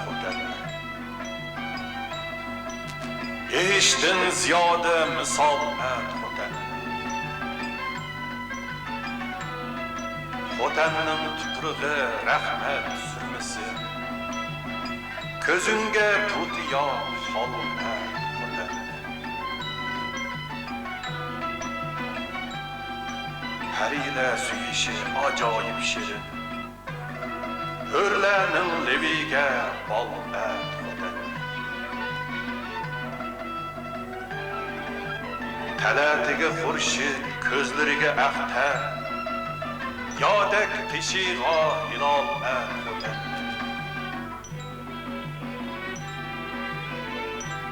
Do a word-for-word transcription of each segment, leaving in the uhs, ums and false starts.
خوتەن. ئېيىشتىن زىيادە مىسال ئەت خوتەن. خوتەننىڭ تۇپرىقى رەھمەت سۈرمىسى. كۆزۈڭگە تۇتىيا خالمەت خوتەن. پەرىلەر سۆيۈشى ئاجايىپ شېرىن. ھۆرلەرنىڭ لېۋىگە بال ئەت خوتەن. تەلەتىگە خۇرشىد، كۆزلىرىگە ئەختەر. يادەك قېشىغا ھىلال ئەت خوتەن.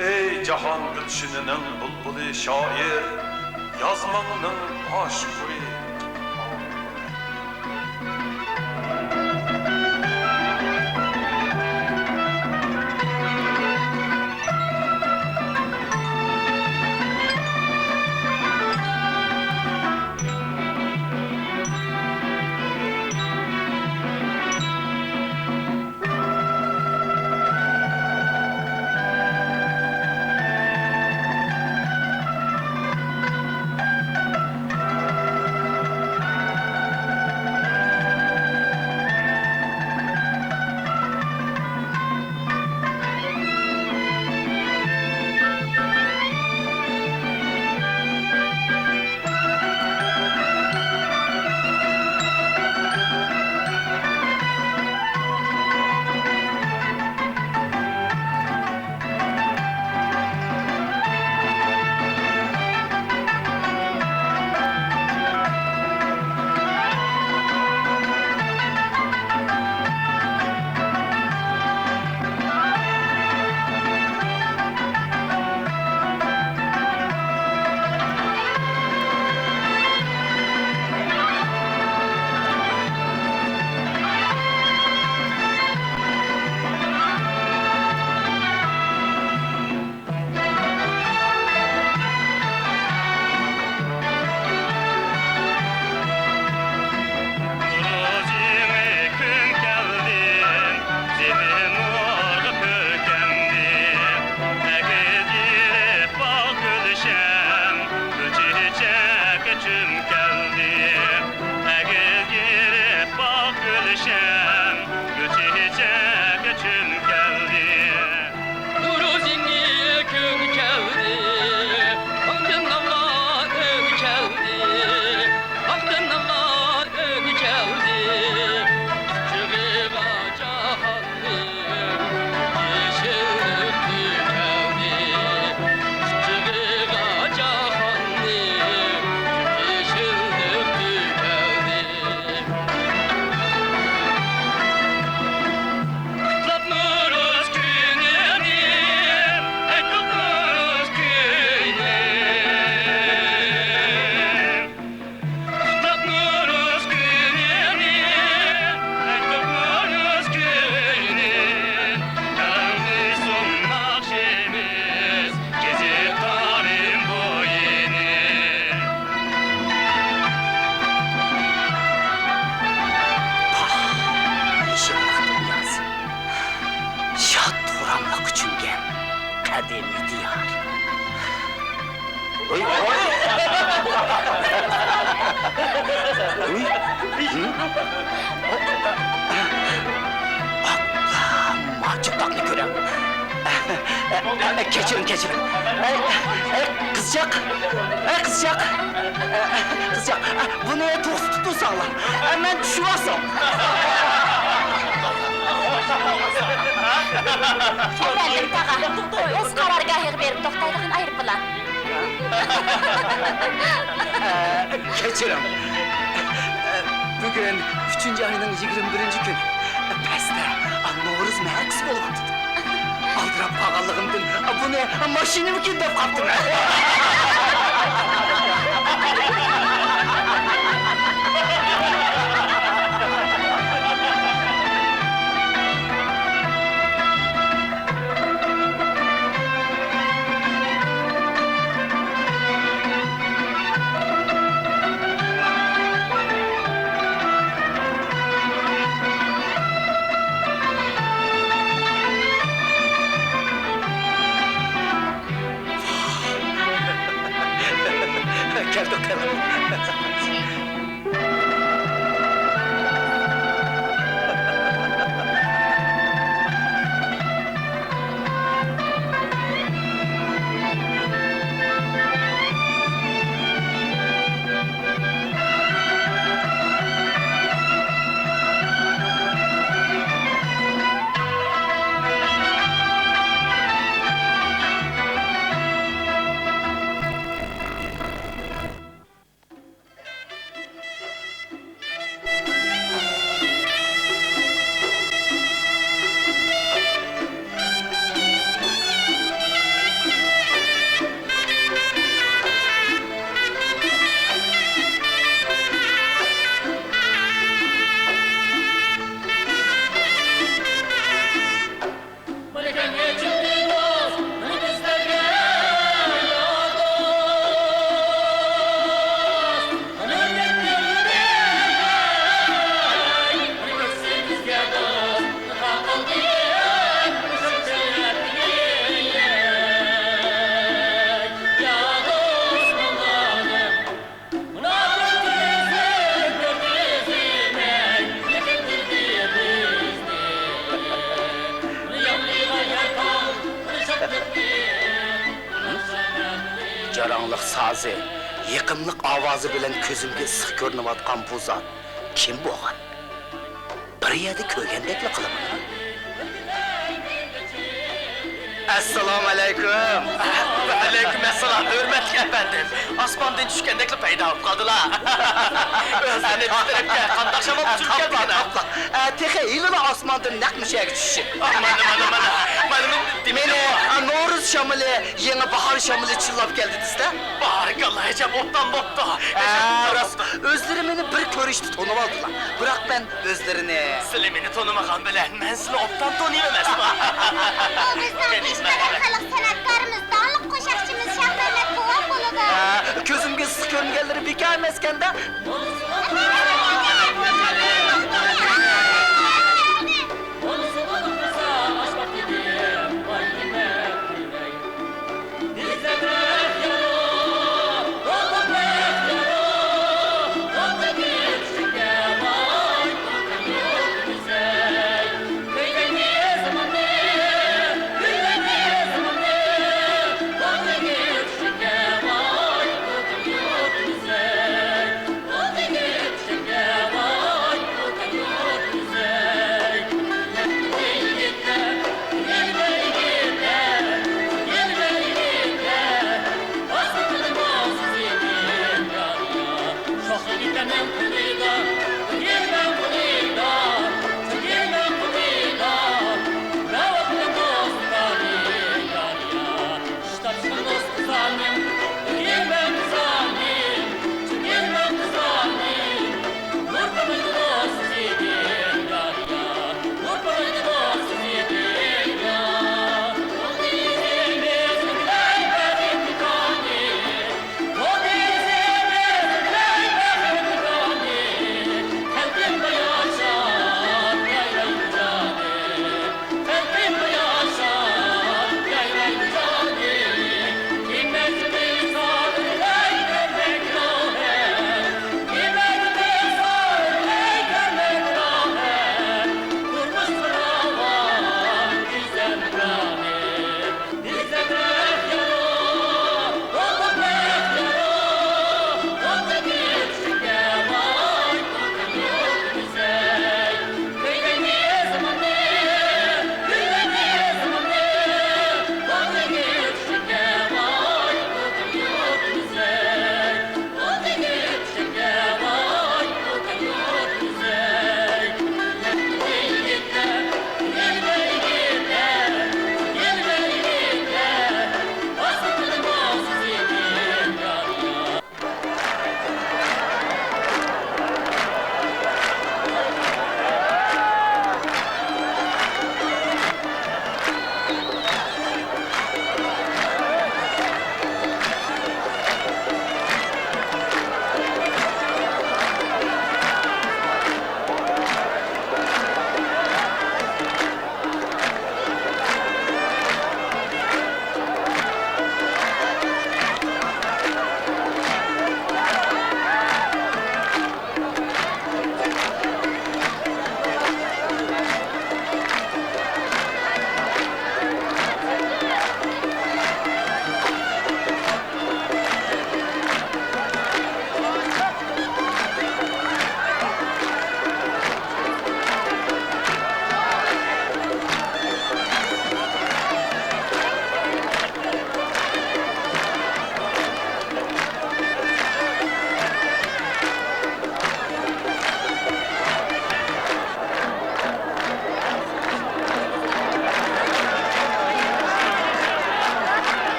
ئەي جاھان گۈلشىنىنىڭ بۇلبۇلى شائىر، يازماڭنىڭ باشقۇرى. نورۇز يېڭى كۈن كەلدى، زېمىن نۇرغا پۈركەندى. ئەگىز يېرىپ باغ گۈلشەن، گۈل چېچەككە چۆمكەلدى. ئەگىز يېرىپ باغ گۈلشەن، گۈل چېچەككە چۆمكەلدى. نورۇز يېڭى كۈن كەلدى، ئاقتىن ئالا ئۈن كەلدى، ئاقتىن ئالا ئۈن كەلدى. قۇچىقىغا جاھاننى يېشىللىق تۆكەلدى. قۇچىقىغا جاھاننى يېشىللىق تۆكەلدى. قۇتلۇق نورۇز كۈنىنى، ئەي قۇتلۇق نورۇز كۈنى. قۇتلۇق نورۇز كۈنىنى، ئەي قۇتلۇق نورۇز كۈنى. ياراڭلىسۇن ناخشىمىز گېزىت تارىم بويىنى. پاھ، يېشىللىق دۇنياسى، شاد-خۇراملىققا چۆمگەن قەدىمىي دىيار. ئۇي، ئۇي. ئۇي. ھىم؟ ئاپلا، ماجۇتاقنى كۆرۈڭ. كەچۈرۈڭ، كەچۈرۈڭ. ئەي، ئەي، قىزچاق. ئەي، قىزچاق. قىزچاق. بۇنى توختىتىپ تۇرساڭلار. مەن چۈشۈۋالسام. ئەپەندىم تاغا، ئۆز قارارگاھىغا بېرىپ توختايدىغان ئايروپىلان. ئە، كەچۈرۈڭ. ئە، بۈگۈن ئۈچىنچى ئاينىڭ يىگىرمە بىرىنچى كۈنى. پەستە، ئا، نورۇز مەرىكىسى بولۇۋاتىدۇ. ئالدىراپ قالغانلىقىمدىن، ئا، بۇنى ماشىنىمىكىن دەپ قاپتىمەن. جاراڭلىق سازى، يېقىملىق ئاۋازى بىلەن كۆزۈمگە ئىسسىق كۆرۈنۈۋاتقان بۇ زات كىم بولغان؟ بىر يەردە كۆرگەندەكلا قىلىمەن. ئەسسالامۇئەلەيكۇم. ۋەئەلەيكۇم ئەسسالام، ھۆرمەتلىك ئەپەندىم. ئاسماندىن چۈشكەندەكلا پەيدا بولۇپ قالدىلا. ئۆزلىرىنى بىر تەرەپكە قانداق شامال ئۇچۇرۇپ كەلدىكىن؟ ئە، تېخى ھېلىلا ئاسماندىن نەق مۇشۇ يەرگە چۈشۈشى. مانا، مانا، مانا. مانا مېنىڭ دېمىكىم. مېنى، ئە، نورۇز شامىلى، يېڭى باھار شامىلى چىللاپ كەلدى دېسە. بارىكاللا، ئەجەب ئوبدان بوپتۇ. ئە، ئەجەب ئوبدان راست. بوپتۇ. ئۆزلىرى مېنى بىر كۆرۈشتە تونۇۋالدىلا. بىراق مەن ئۆزلىرىنى. سىلى مېنى تونۇمىغان بىلەن مەن سىلى ئوبدان تونۇيمەسمۇ؟ بۇ بىزنىڭ پېشمەكەر خەلق سەنئەتكارىمىز، داڭلىق قوشاقچىمىز شاھمەمەت بوۋام بولىدۇ. ھە، كۆزۈمگە ئىسسىق كۆرۈنگەنلىرى بىكار ئەمەسكەندە.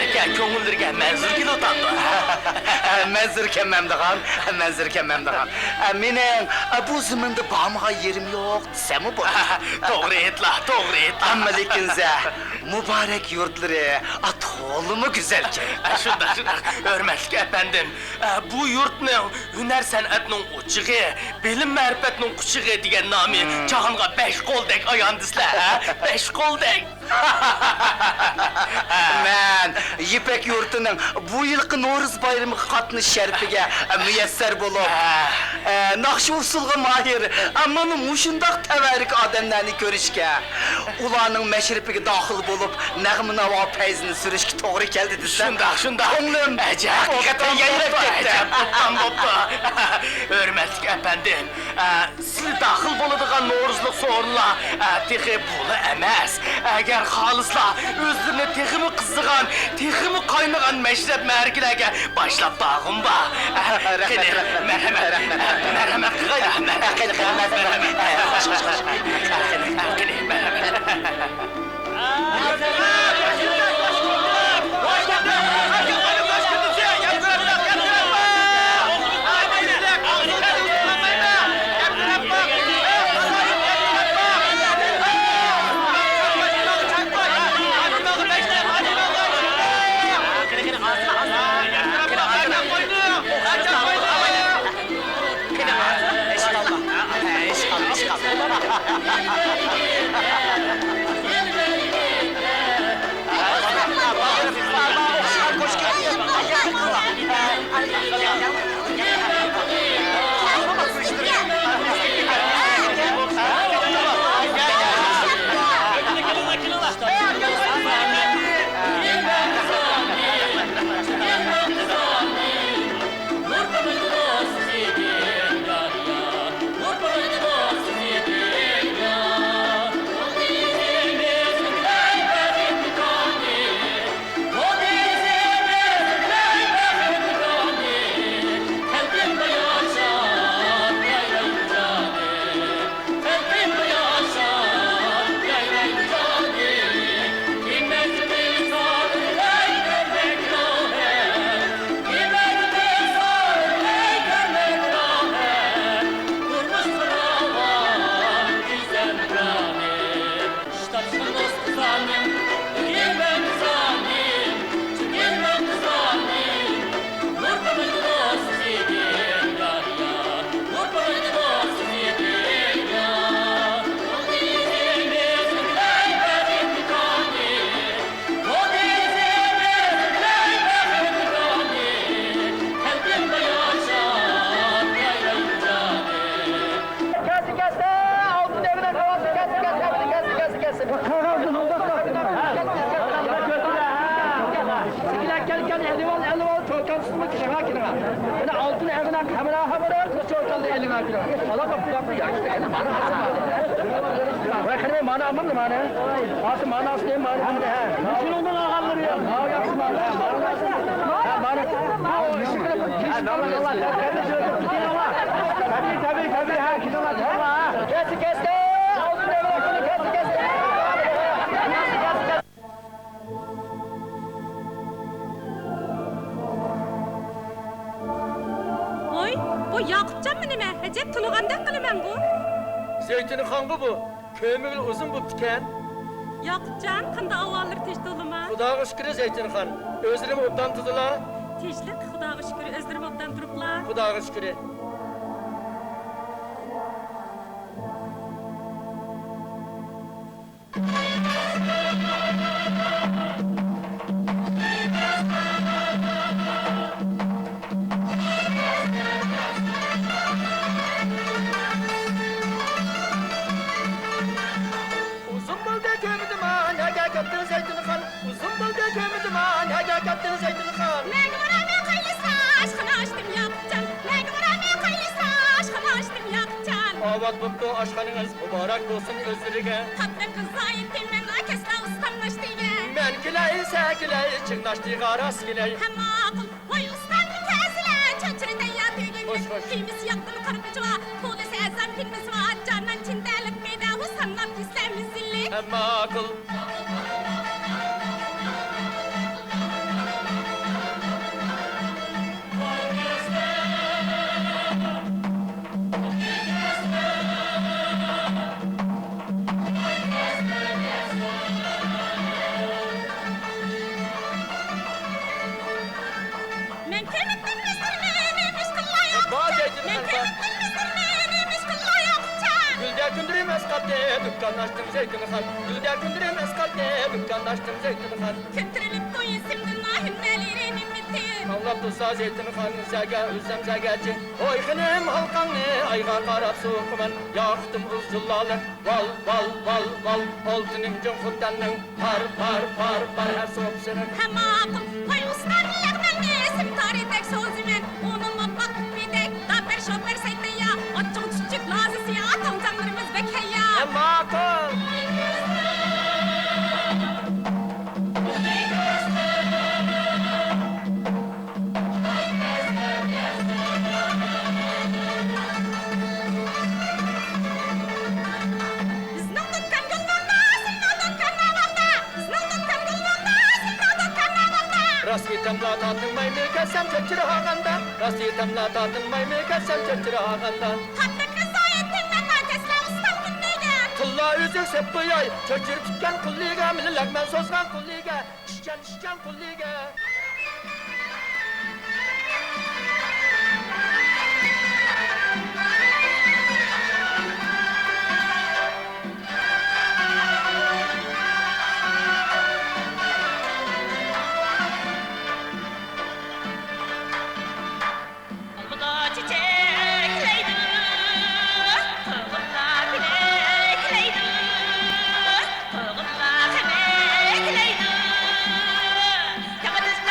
كۆڭۈللىرىگە مەنزۇر كېلىۋاتامدۇ؟ مەنزۇر كەلمەمدىغان، مەنزۇر كەلمەمدىغان. مېنىڭ بۇ زېمىندا بارمىغان يېرىم يوق دېسەممۇ بولىدۇ. توغرا ئېيتلا، توغرا ئېيتلا. ئەمما لېكىن زە، مۇبارەك يۇرتلىرى تولىمۇ گۈزەلكەن. شۇنداق، شۇنداق، ھۆرمەتلىك ئەپەندىم. بۇ يۇرتنىڭ ھۈنەر-سەنئەتنىڭ ئوچىقى، بىلىم-مەرىپەتنىڭ قۇچىقى دېگەن نامى جاھانغا بەش قولدەك ئايان دېسىلە، ھە؟ بەش قولدەك. مەن يىپەك يۇرتىنىڭ بۇ يىلقى نورۇز بايرىمىغا قاتنىشىش شەرىپىگە مۇيەسسەر بولۇپ، ئە، ناخشا-ئۇسسۇلغا ماھىر، ئەمما مۇشۇنداق تەۋەررۈك ئادەملەرنى كۆرۈشكە، ئۇلارنىڭ مەشرىپىگە داخىل بولۇپ، نەغمە-ناۋا پەيزىنى سۈرۈشكە توغرا كەلدى دېسەم، شۇنداق، شۇنداق. كۆڭلۈم ھەقىقەتەن يايراپ كەتتى. ئەجەب، ئوبدان بوپتۇ. ھۆرمەتلىك ئەپەندىم، ئە، سىلى داخىل بولىدىغان نورۇزلۇق سورۇنلار، ئە، تېخى بۇلا ئەمەس. ئەگەر خالىسىلا، ئۆزلىرىنى تېخىمۇ قىزىغان، تېخىمۇ قاينىغان مەشرەپ مەرىكىلەرگە باشلاپ بارغۇم بار. ئە، رەھمەت، قېنى، رەھمەت، مەرھەمەت، رەھمەت. ئە، مەرھەمەت قىلايلى، مەرھەمەت. قېنى، قېنى، مەرھەمەت. ئە، خوش، خوش، خوش. قېنى، قېنى، مەرھەمەت. كەتتى، كەتتى، ئالتۇن ئېغىنە كىرىۋاتىدۇ، كەتتى، كەتتى، كەتتى، كەتتى، كەتتى. كەل، كەل، كەل، ئېلىۋال، ئېلىۋال، چوكانسىزمۇ كىرىڭا، كىرىڭا. مانا ئالتۇن ئېغىنە كامېرا، كامېرا، چوكاندا ئېلىڭا كىرىڭا. ئالا باق، باق، ياخشى، ئەنە مانا ئالسا مانا. ۋاي، قېنى، مانا ئالمامدۇ، مانا؟ ئالسا ماناسى نېمە، مانا، مانا، ھە. مۇشۇنىڭدىن ئالغانلىرى يوق. ھاۋ، ياخشى، مانا، ھە، مانا. ھە، مانا. ھە، مانا. تەبىئىي، تەبىئىي، تەبىئىي، ھە، كېلىڭلار، كېلىڭلار، ھە. كەتتى، كەتتى. ۋوي، بۇ ياقۇپجانمۇ نېمە؟ ئەجەب تونۇغاندەك قىلىمەنغۇ. زەيتۇنخانغۇ بۇ. كۆرمىگىلى ئۇزۇن بوپتىكەن. ياقۇپجان، قانداق ئەھۋاللىرى، تىنچ تولىما؟ خۇداغا شۈكرى زەيتۇنخان. ئۆزلىرىمۇ ئوبدان تۇردىلا؟ تىنچلىق، خۇداغا شۈكرى، ئۆزلىرىمۇ ئوبدان تۇرۇپلا. خۇداغا شۈكرى. ئۇزۇن بولدى كۆرمىدىم، نەگە كەتتىڭ زەيتۇنخان؟ ئۇزۇن بولدى كۆرمىدىم، نەگە كەتتىڭ زەيتۇنخان؟ نەگە بارامەن قايسى ئاشخانا ئاچتىم ياقۇپجان؟ نەگە بارامەن قايسى ئاشخانا ئاچتىم ياقۇپجان؟ ئاۋات بوپتۇ ئاشخانىڭىز، مۇبارەك بولسۇن ئۆزلىرىگە. قاتتىق غىزا ئېيتتىم مەن، ئاكەسلا ئۇستام ناشتىگە. مەن كېلەي، سەن كېلەي، چىڭ ناشتىغا راست كېلەي. ھەممە ئاقىل، ۋاي ئۇستام، تەزىلە چاچرىتەي يا تېگىننى. خوش، خوش. كىيمىسى ياقتىن قارىمىچى بار، پولىس ئەزام كىنمىسى بار، جانان چىندەلىك مېدە، ئۇ سانلاپ كېسىلە مىزىللىك. ھەممە ئاقىل. ئەسقاتتى، دۇكان ئاچتىم زەيتۇنخان. گۈلدە كۈندۈرۈم ئەسقاتتى، دۇكان ئاچتىم زەيتۇنخان. كۆتۈرۈلۈپتۇ ئېسىمدىن ھۈنەرلىرى نېمىتى. ئاڭلاپ تۇرسا زەيتۇنخان، زەگە ئۈزسەم زەگەچى. ھوي خېنىم، ھالقاڭنى ئايغا قاراپ سوقىمەن. ياقتىم ئۇزۇنلالىق، ۋال، ۋال، ۋال، ۋال. ئالتىنىم جۇڭخۇتەننىڭ پار، پار، پار، پار ھەر سوپىسىنىڭ. ھەممە ئاقىل، ھوي ئۇستام، لەغمەننى ئېسىم تارىدەك سوزىمەن. ئۇنىمۇ باقمىدەك، داپەر شوپەر سەيتەييا. ئاچچىق چۈچۈك لازىسى، ئاتاڭجانلىرىمىز بەك ھەييا. ھەممە ئاقىل. بىزنىڭ دۇكان گۈلۋاندا، سېنىڭ دۇكان ناۋادا. بىزنىڭ دۇكان گۈلۋاندا، سېنىڭ دۇكان ناۋادا. راست ئېيتاملا تارتىنمايمۇ كەلسەم چۆچۈرە ھاغاندا. راست ئېيتاملا تارتىنمايمۇ كەلسەم چۆچۈرە ھاغاندا. تارتىنمىسا ئېيتىڭ مەن ناچەسلەر ئۇستام كۈنلىگە. تىللا ئۈزۈك سەپ قوياي، چۆچۈرە پۈتكەن قۇللىگە، مېنى لەغمەن سوزغان قۇللىگە. ئىشچان، ئىشچان قۇللىگە. ئالمىدا چېچەكلەيدۇ، قوغۇنلار پىلەكلەيدۇ، قوغۇنلار خەمەكلەيدۇ. ياڭا تۈزلەپ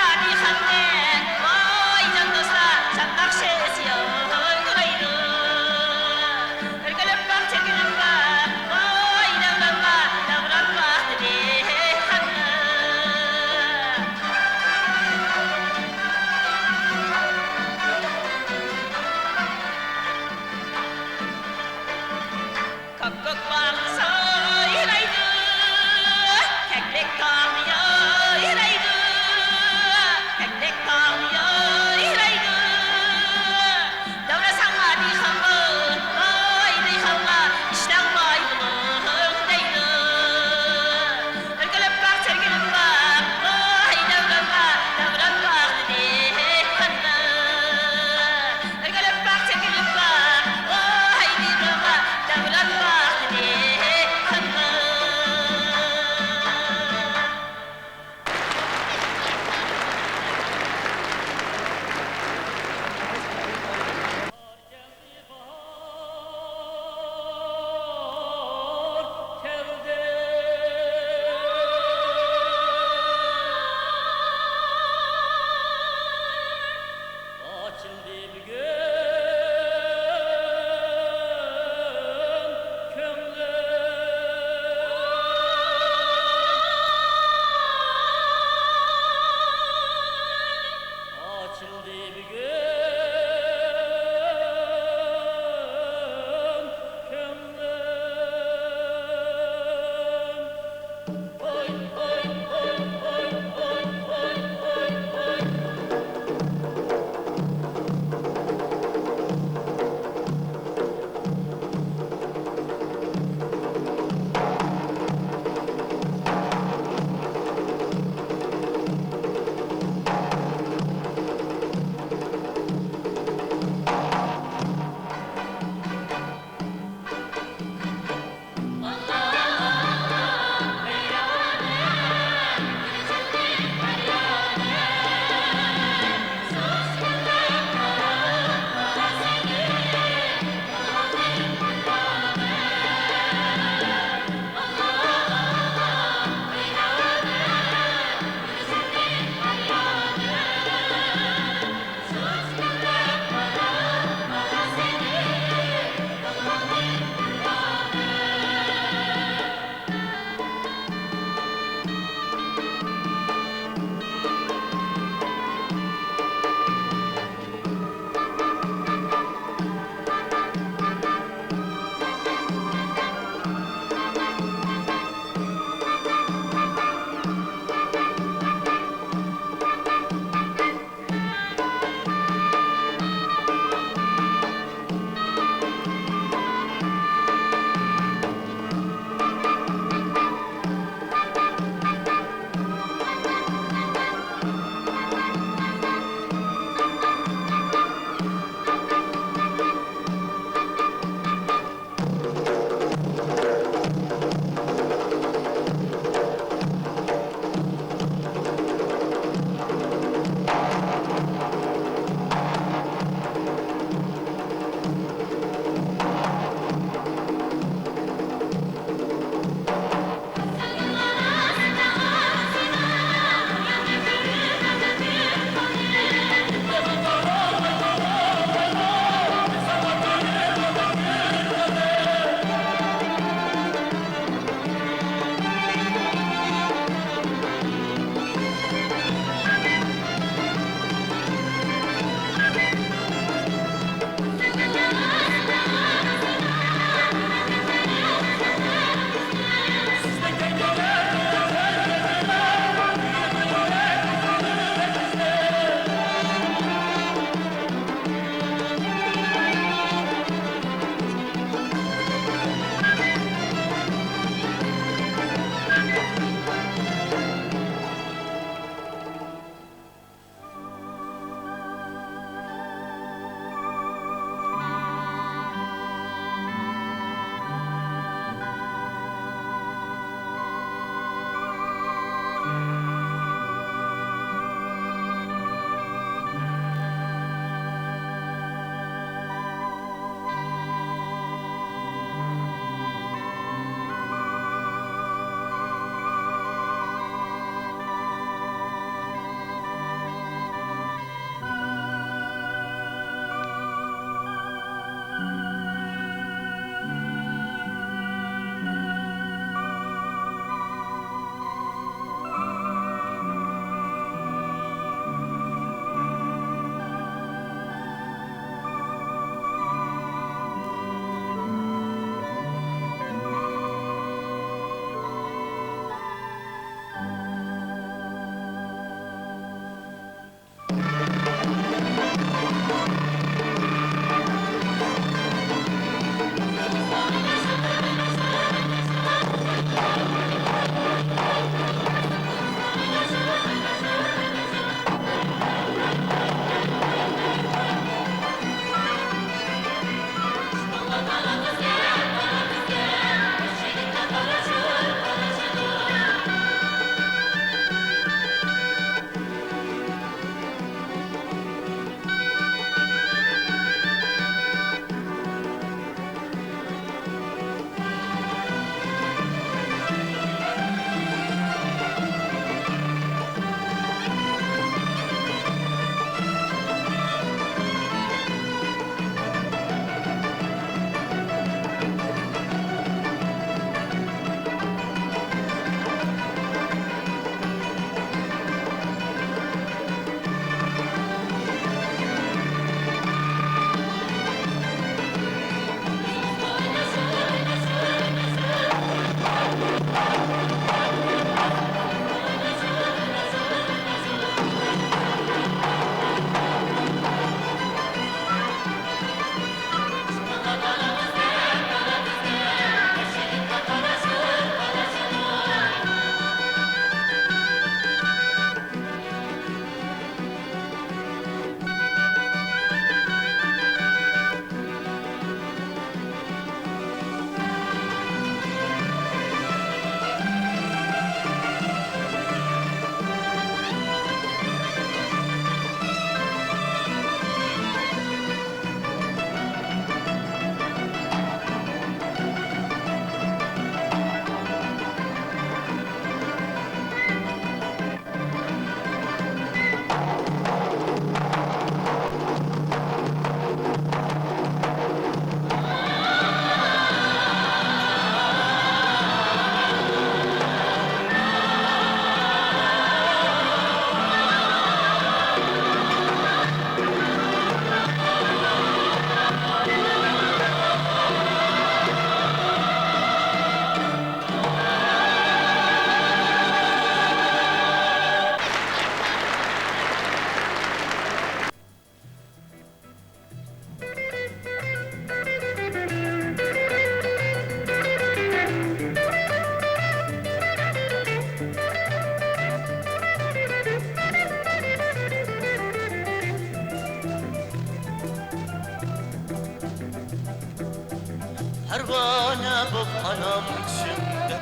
پەرۋانە بوپ ئانام چۈشۈمدە،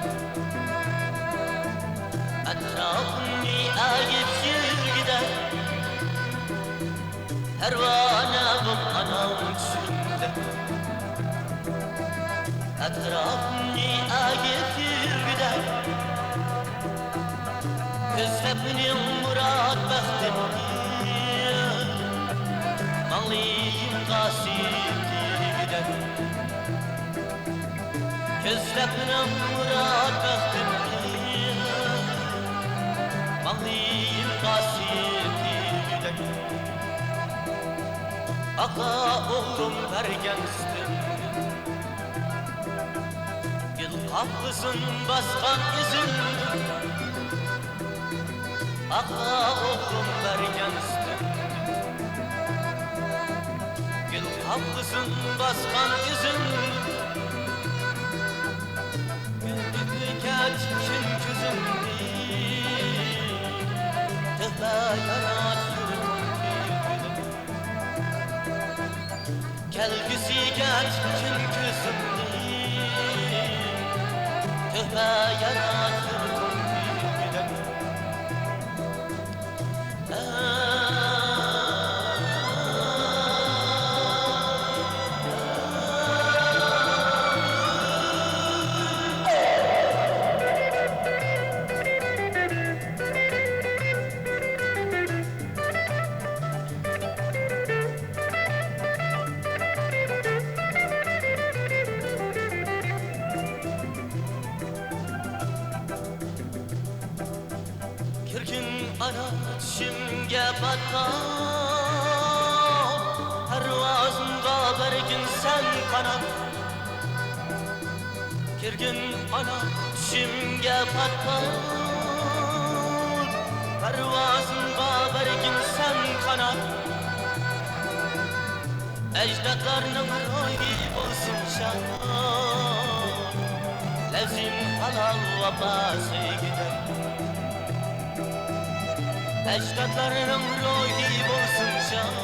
ئەتراپىمنى ئەگىپ يۈرگۈدەك. پەرۋانە بوپ ئانام چۈشۈمدە، ئەتراپىمنى ئەگىپ يۈرگۈدەك. كۆزلەپ مېنىڭ مۇراد بەختىمنى، ماڭلايىم قاسىتىدەك. كۆزلەپ مېنىڭ مۇراد بەختىمنى، ماڭلايىم قاسىتىدەك. ئاقا ئوغلۇم بەرگەن سۈتۈمنى، گۈل قاپلىسۇن باسقان ئىزىمنى. ئاقا ئوغلۇم بەرگەن سۈتۈمنى، گۈل قاپلىسۇن باسقان ئىزىمنى. كۈندۈزى كەچ كۈن كۆزۈمنى، تۆھپە يارات يۈرىكىم بىلگۈدەك. كەلگۈسى كەچ كۈن كۆزۈمنى، تۆھپە يارات يۈرىكىم بىلگۈدەك. كىرگىن ئانا چۈشۈمگە پات-پات، پەرۋازىمغا بەرگىن سەن قانات. كىرگىن ئانا چۈشۈمگە پات-پات، پەرۋازىمغا بەرگىن سەن قانات. ئەجدادلارنىڭ روھى بولسۇن شاد، لەۋزىم ھالال ۋاپا سۆيگۈدەك. ئەجدادلارنىڭ روھى بولسۇن شاد،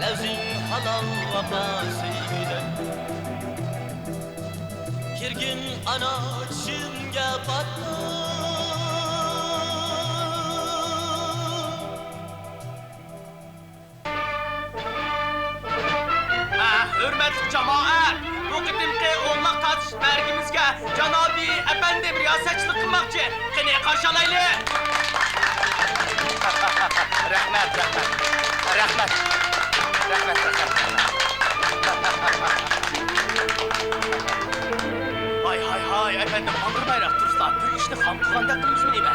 لەۋزىم ھالال ۋاپا سۆيگۈدەك. كىرگىن ئانا چۈشۈمگە پات-پات. ھە، ھۆرمەتلىك جامائەت! بۇ قېتىمقى ئوغلاق تارتىش مەرىكىمىزگە جانابىي ئەپەندىم رىياسەتچىلىك قىلماقچى. قېنى، قارشى ئالايلى! رەھمەت، رەھمەت. رەھمەت. رەھمەت، رەھمەت. ھاي، ھاي، ھاي، ئەپەندىم، ھاڭغىرمايراق تۇرسىلا، بىر ئىشنى خام قىلغاندەك قىلىمىزمۇ نېمە؟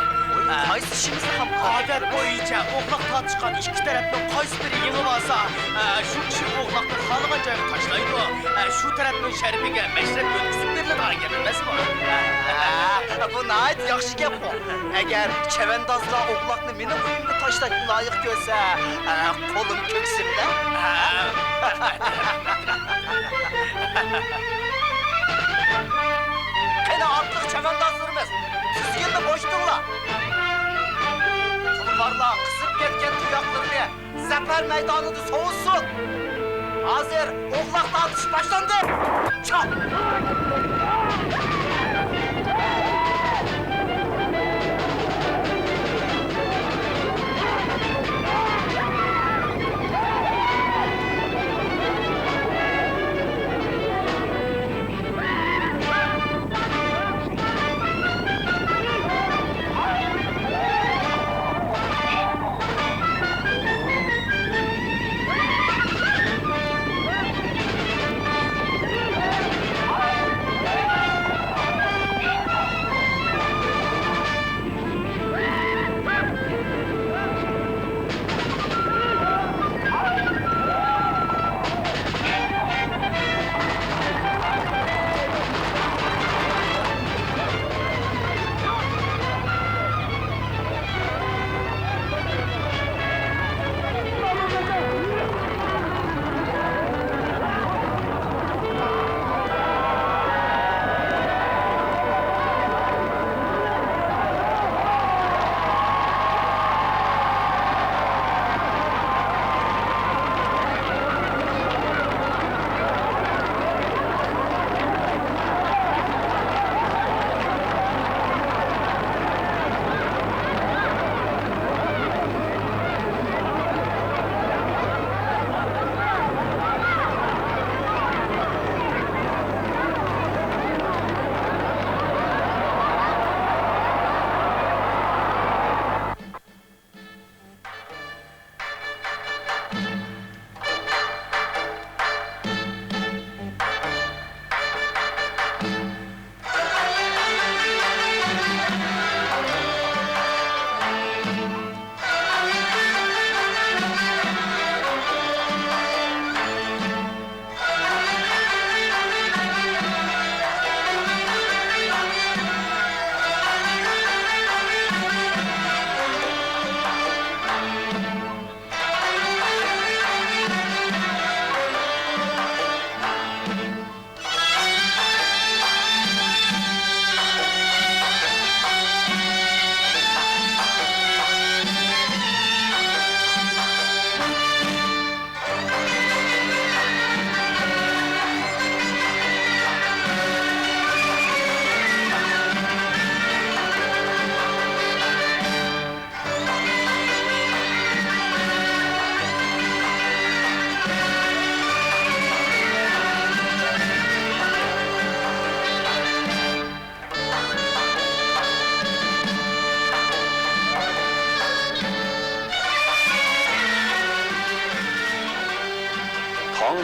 ھە. قايسى ئىشىمىزنى خام قىلغان؟ ئادەت بويىچە ئوغلاق تارتىشقان ئىككى تەرەپنىڭ قايسى بىرى يېڭىۋالسا، ھە، شۇ كىشى ئوغلاقنى خالىغان جايغا تاشلايدۇ. ھە، شۇ تەرەپنىڭ شەرىپىگە مەشرەپ ئۆتكۈزۈپ بېرىلىدىغان گەپ ئەمەسمۇ؟ ھە، بۇ ناھايىتى ياخشى گەپقۇ. ئەگەر چەۋەندازلار ئوغلاقنى مېنىڭ ئۆيۈمگە تاشلاشنى لايىق كۆرسە، ھە، قولۇم كۆكسۈمدە. ھە. قېنى، ئارقىلىق چەۋەندازلىرىمىز، تىزگىننى بوشىتىڭلار! تۇلپارلار قىسىپ كەتكەن تۇياقلىرىنى زەپەر مەيدانىدا سوۋۇتسۇن! ھازىر ئوغلاق تارتىش باشلاندى! چاپ!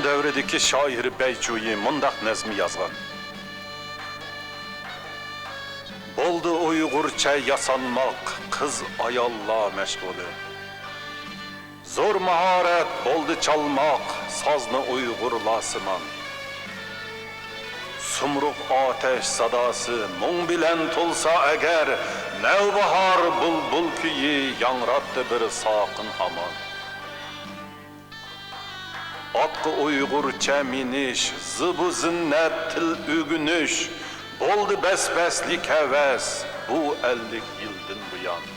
دەۋرىدىكى شائىر بەيجۇيى مۇنداق نەزم يازغان: بولدى ئۇيغۇرچە ياسانماق قىز-ئاياللار مەشغۇلى. زور ماھارەت بولدى چالماق سازنى ئۇيغۇرلارسىمان. سۇمرۇغ ئاتەش ساداسى مۇڭ بىلەن تولسا ئەگەر، نەۋباھار بۇلبۇل كۈيى ياڭراتتى بىر ساقىن ھامان. ئاتقا ئۇيغۇرچە مىنىش، زىبۇ زىننەت تىل ئۆگىنىش، بولدى بەس-بەسلىك ھەۋەس بۇ ئەللىك يىلدىن بۇيان.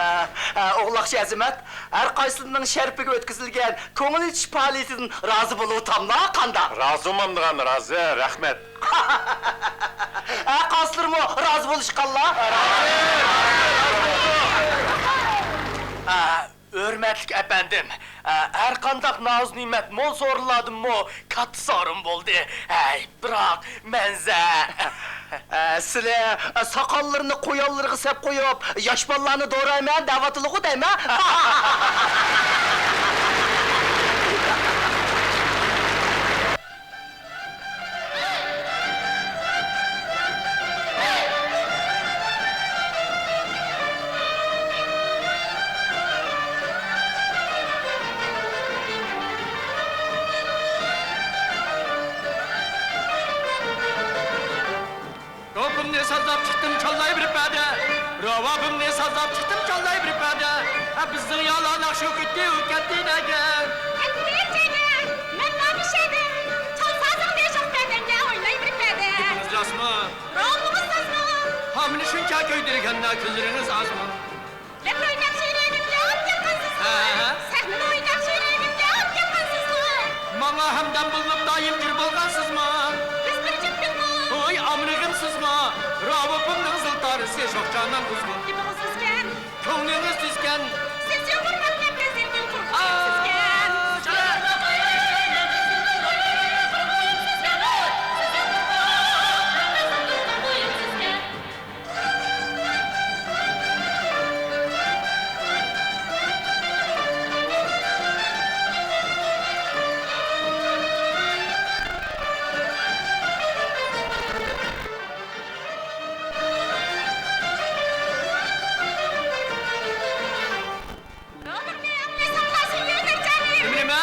ئە، ئوغلاقچى ئەزىمەت، ھەر قايسىلىرىنىڭ شەرىپىگە ئۆتكۈزۈلگەن كۆڭۈل ئېچىش پائالىيىتىدىن رازى بولۇۋاتاملا قانداق؟ رازى بولمامدىغان رازى، رەھمەت. ھە، قايسىلىرىمۇ رازى بولۇشقانلا؟ ئە، ھۆرمەتلىك ئەپەندىم، ئە، ھەر قانداق نازۇ نېمەت مول سورۇنلاردىنمۇ كاتتا سورۇن بولدى. ھەي، بىراق، مەنزە. ئە، سىلى، ئە، ساقاللىرىنى قويانلىرىغا سەپ قويۇپ، ياش بالىلارنى دورايمەن دەۋاتىلىغۇ دەيمەن. روپۇمنى سازلاپ چىقتىم چاللاي بىر پەدە. راۋابىمنى سازلاپ چىقتىم چاللاي بىر پەدە. ھە، بىزنىڭ يالاناق شۇ كۈتتى، ئۇ كەتتى دەگەن. ئەتتى جېنىم، مەن مانا شەدە. چال سازىڭنى شوخ پەدەڭگە ئويناي بىر پەدە. گېپىڭىز راستمۇ؟ راۋابىڭىز سازمۇ؟ ھا، مېنى شۇنچە كۆيدۈرگەندە كۈنلىرىڭىز ئازمۇ؟ دەپ ئويناپ يۈرىكىمگە ئوت ياققانسىزغۇ. ھە، ھە. سەھنىدە ئويناپ يۈرىكىمگە ئوت ياققانسىزغۇ. ماڭا ھەمدەم بولۇپ دائىم جىر بولغانسىزمۇ؟ بىز بىر جۈپتىنغۇ. ھوي، ئامرىغىمسىزغۇ. راۋۇپۇمنىڭ زىلتارىسى شوخ جانان قىزغۇ. گېپىڭىز ئۆسكەن. كۆڭلىڭىز تۈزكەن. سىز يۇمۇرماق نەپرەتلىرىدىن قورقۇپ سىزكەن. نېمە،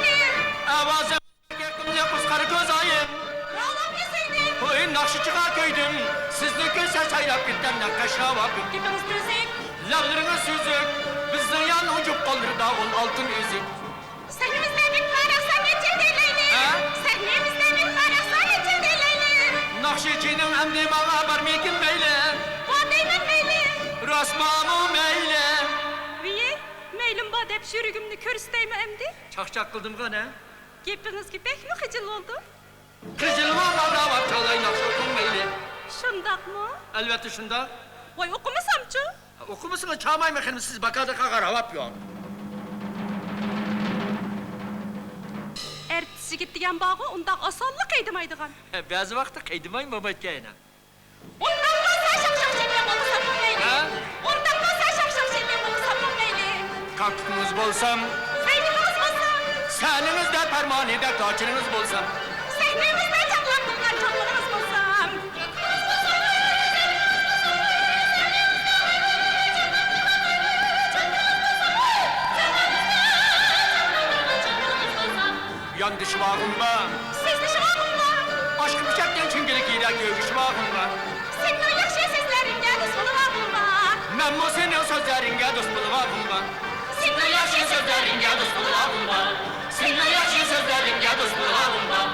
نېمە؟ ئاۋازىم يېقىملىق قۇشقار كۆزايىم. راۋابنى سۆيدۈم. ھوي، ناخشىچىغا كۆيدۈم. سىزنى كۆرسە سايراپ كېتەر نەققاش راۋابىم. گېپىڭىز تۈزۈك. لەۋلىرىڭىز سۈزۈك. بىزنىڭ يارنىڭ جۈپ قوللىرىدا ئون ئالتۇن ئۈزۈك. سەھنىمىزدە بىر پارەخسار نەچچە دېيىلەيلى. ھە؟ سەھنىمىزدە بىر پارەخسار نەچچە دېيىلەيلى. ناخشىچىنىڭ ئەمدى ماڭا بارمىكىن مەيلى؟ بار دەيمەن مەيلى. راستمۇ مەيلى؟ ۋىي، مەيلىم بار دەپ يۈرىكىمنى كۆرسىتەيمۇ ئەمدى؟ چاقچاق قىلدىمغۇ ئەنە. گېپىڭىزگە بەكمۇ خىجىل بولدۇم. خىجىل بولما راۋاب چالاي ناخشا ئوقۇڭ مەيلى. شۇنداقمۇ؟ ئەلۋەتتە شۇنداق. ۋاي، ئوقۇمىسامچۇ؟ ئوقۇمىسىڭىز چالمايمەن خېنىم، سىز باكادا قالغان راۋاب يوق. ئەرتىس يىگىت دېگەن بارغۇ، ئۇنداق ئاسانلا قىيدىمايدىغان. بەزى ۋاقىتتا قىيدىمايمۇ بولمايدىكەن يەنە. ئۇنداق بولسا شاق-شاق چېكەن بولسا مەيلى. ھە؟ ئۇنداق بولسا شاق-شاق چېكەن بولسا مەيلى. كاككۇكىڭىز بولسام. زەينىپىڭىز بولسا. سەھنىڭىزدە پەرمانىدە كاچىرىڭىز بولسام. سەھنىڭىزدە چاقلاپ تۇرغان چاقلىرىڭىز بولسام. ياندىشىۋالغۇم بار. سۆزلىشىۋالغۇم بار. ئاشقا پىچاقنىڭ چىڭگىلىكىدە كۆرۈشۈۋالغۇم بار. سېنىڭ ياخشى سۆزلىرىڭگە دوست بولۇۋالغۇم بار. مەنمۇ سېنىڭ سۆزلىرىڭگە دوست بولۇۋالغۇم بار. سېنىڭ ياخشى سۆزلىرىڭگە دوست بولۇۋالغۇم بار. سېنىڭ ياخشى سۆزلىرىڭگە دوست بولۇۋالغۇم بار.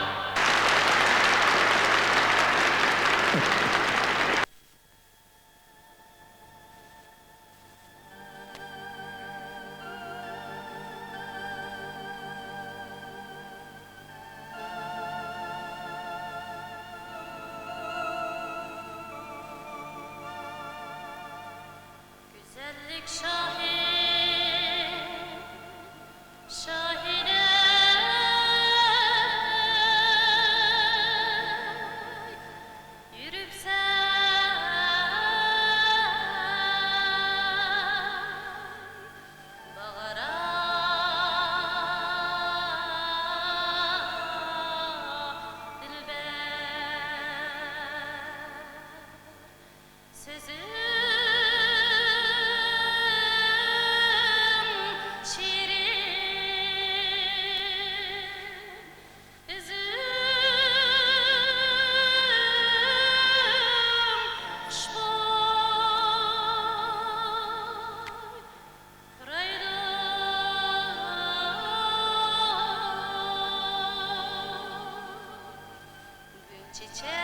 گۈزەللىك شاھى، شاھىدەي يۈرۈپسەن باغرا دىلبەر. سۆزۈڭ شېرىن، ئۆزۈڭ خۇشبۇي پۇرايدۇ. گۈل چېچەك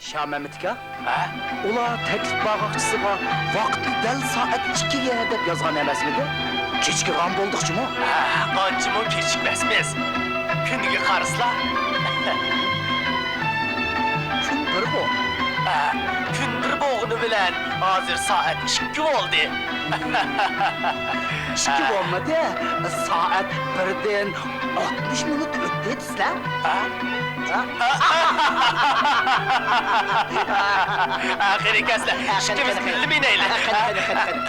شامەممىت ئاكا، ھە؟ ئۇلار تەكلىپ بارغاقچىسىغا ۋاقىتنى دەل سائەت ئىككىگە دەپ يازغان ئەمەسمىدى؟ كېچىكىدىغان بولدۇقچىمۇ؟ ھە، ئانچىمۇ كېچىكمەسمىز. كۈنگە قارىسىلا. كۈن بىرغۇ؟ ھە، كۈن بىر بولغىنى بىلەن ھازىر سائەت ئىككى بولدى. ئىككى بولمىدى، سائەت بىردىن ئاتمىش مىنۇت ئۆتتى دېسىلە. ھە؟ ھە؟ ھە، قېنى كەلسىلە، ئىككىمىز بىللە مىنەيلى. قېنى، قېنى، قېنى، قېنى.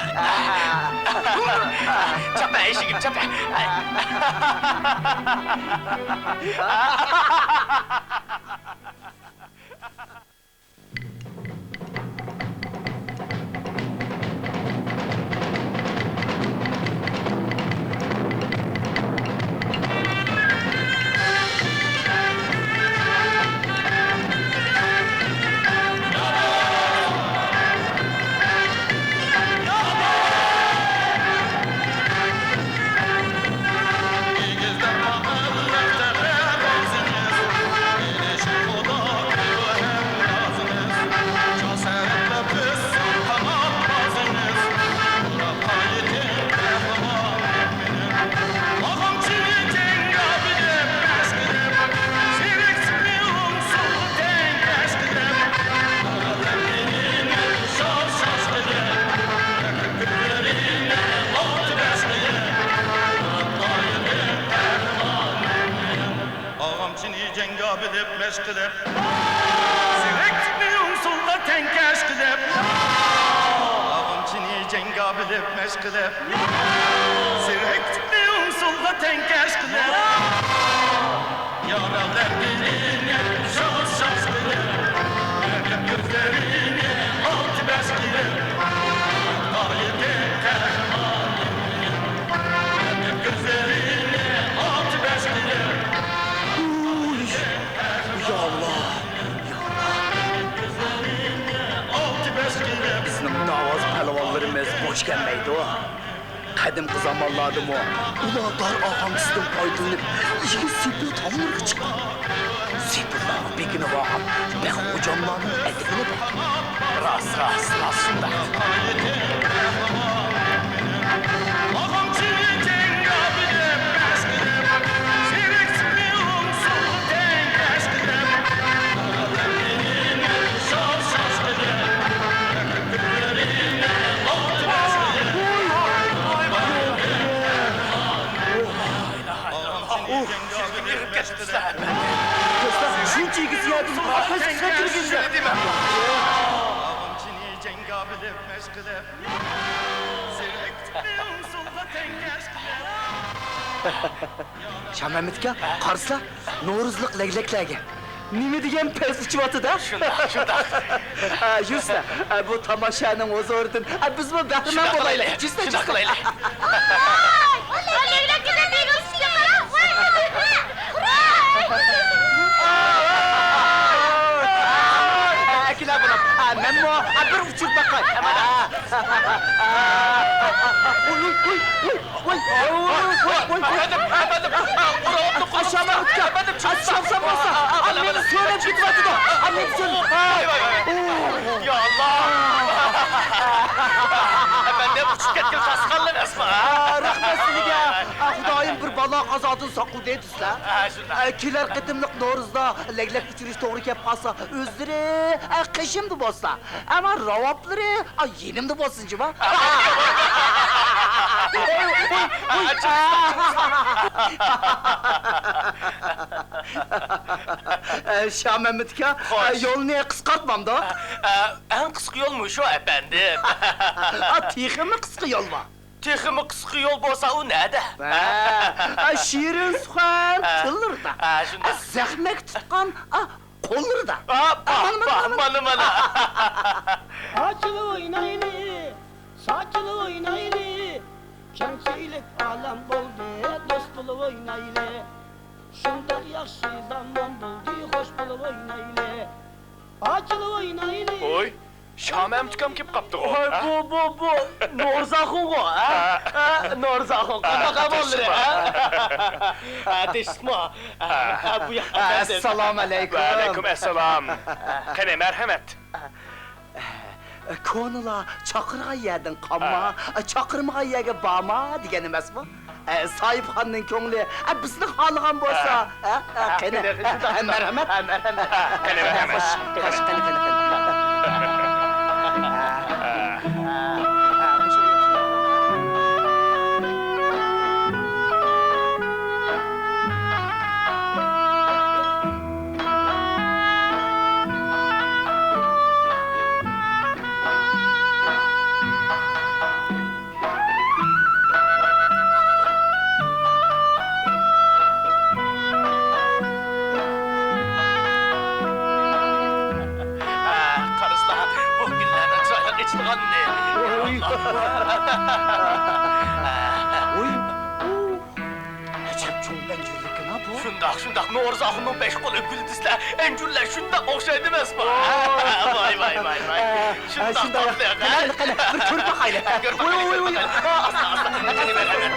چاپە، ئېشىكىم، چاپە. ئاغامچىنى جەڭگا بىلىپ مەشىق قىلىپ، زېرەكلىكنى ئۇسۇلغا تەڭكەش قىلىپ. ئاغامچىنى جەڭگا بىلىپ مەشىق قىلىپ، زېرەكلىكنى ئۇسۇلغا تەڭكەش قىلىپ. يارا لەپلىرىنى شاز-شاز قىلىپ، مەندە كۆزلىرىنى ئالتە بەش قىلىپ، غايىتى قەھرىمانىم. ئۇي، يا ئاللا، يا ئاللا. بىزنىڭ داۋاز پەلۋانلىرىمىز بوش كەلمەيدۇ. قەدىمكى زامانلاردىمۇ ئۇلار دار ئاغامچىسىدىن پايدىلىنىپ، ئىگە سېپىل تاملىرىغا چىققان. سېپىللارغا بېكىنىۋالغان بەگ خوجاملارنىڭ ئەدىپىنى بەگ. راست، راست، راست شۇنداق. شۇنچە ئېگىز يەردىن قاقاس چىقىپ كىرگەندە. شامەممىت ئاكا، قارىسىلا، نورۇزلۇق لەگلەكلەرگە نېمە دېگەن پەس ئۇچۇۋاتىدۇ. شۇنداق، شۇنداق. ھە، يۈرسىلە، ھە، بۇ تاماشانىڭ ھۇزۇرىدىن، ھە، بىزمۇ بەھرىمەن بولايلى. يۈرسىلە، شۇنداق قىلايلى. ئەكېلە بۇنى. ھە، مەنمۇ، ھە، بىر ئۇچۇرۇپ باقاي. ھە. ۋاي، ۋاي، ۋاي، ۋاي، ۋاي. ئەپەندىم، ئەپەندىم، ئۇرۇۋاتىدۇ، ئۇرۇۋاتىدۇ. ئەپەندىم، چىقسا بولسا، مېنى سۆرەپ كېتىۋاتىدۇ. مېنى سۆرەپ. ۋاي، ۋاي، ۋاي. يا ئاللا. ئەپەندىم، ئۇچۇپ كەتكىلى تاسقانلىق ئەسما. رەھمەت سىزگە. خۇدايىم بىر بالا قازادىن ساقلىدى دېسىلە. ھە، شۇنداق. كېلەر قېتىملىق نورۇزدا لەگلەك ئۇچۇرۇش توغرا كەپ قالسا، ئۆزلىرى قېشىمدا بولسا، ئەمما راۋابلىرى يېنىمدا بولسۇن جۇما. شامەممىت ئاكا، خوش. يولنى قىسقارتمامدۇ؟ ئەڭ قىسقا يول مۇشۇ، ئەپەندىم. تېخىمۇ قىسقا يول بار. تېخىمۇ قىسقا يول بولسا، ئۇ نەدە؟ ھە، شېرىن سۇخەن تىللىرىدا. ھە، شۇنداق. زەخمەتكە تۇتقان قوللىرىدا. ئاپپا، مانا، مانا، ئاپپا، مانا، مانا. ئاچىلىپ ئوينايلى، ساچىلىپ ئوينايلى. كەڭچىلىك ئالەم بولدى، دوست بولۇپ ئوينايلى. شۇنداق ياخشى زامان بولدى، خوش بولۇپ ئوينايلى. ئاچىلىپ ئوينايلى. ۋوي، شامەممىت ئاكام كېلىپ قاپتىغۇ. ۋوي، ھە؟ بۇ، بۇ، بۇ نورۇز ئاخۇنغۇ، ھە؟ ھە. ھە، نورۇز ئاخۇن، قانداق ئەھۋاللىرى، ھە؟ ھە، تىنچلىقمۇ؟ ھە، بۇ ياق، ئەپەندىم. ئەسسالامۇ ئەلەيكۇم. ۋەئەلەيكۇم ئەسسالام. قېنى، مەرھەمەت. كونىلار «چاقىرغان يەردىن قالما، چاقىرمىغان يەرگە بارما» دېگەن ئەمەسمۇ؟ ئە، ساھىبخاننىڭ كۆڭلى، ئە، بىزنى خالىغان بولسا، ھە؟ ئە، ئە، قېنى، قېنى، شۇنداق، ھە، شۇنداق. مەرھەمەت. ھە، مەرھەمەت. ھە، قېنى، مەرھەمەت. خوش، خوش، قېنى، قېنى، قېنى. قارىسىلا، بۇ گۈللەرنىڭ چىرايلىق ئېچىلغانىنى. ۋوي. ۋوي. ئەجەب چوڭ ئەنجۈرلىكىنا بۇ. شۇنداق، شۇنداق، نورۇز ئاخۇننىڭ بەش قولى گۈل دېسىلە، ئەنجۈرلەر شۇنداق ئوخشايدۇ ئەمەسمۇ؟ ۋاي، ۋاي، ۋاي، ۋاي. شۇنداق شۇنداق. تاتلىق، ھە؟ قېنى، قېنى، بىر كۆرۈپ باقايلى. ھە، كۆرۈپ ۋوي، ۋوي، ۋوي، ۋوي. ئاستا، ئاستا. قېنى، قېنى، قېنى.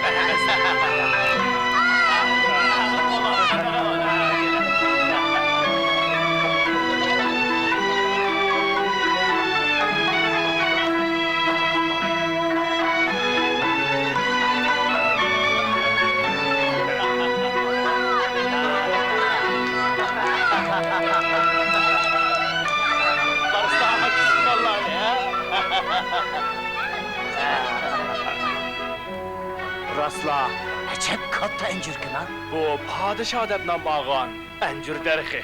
راستلا، ئەجەب كاتتا ئەنجۈركەن ھە. بۇ پادىشاھ دەپ نام ئالغان ئەنجۈر دەرىخى.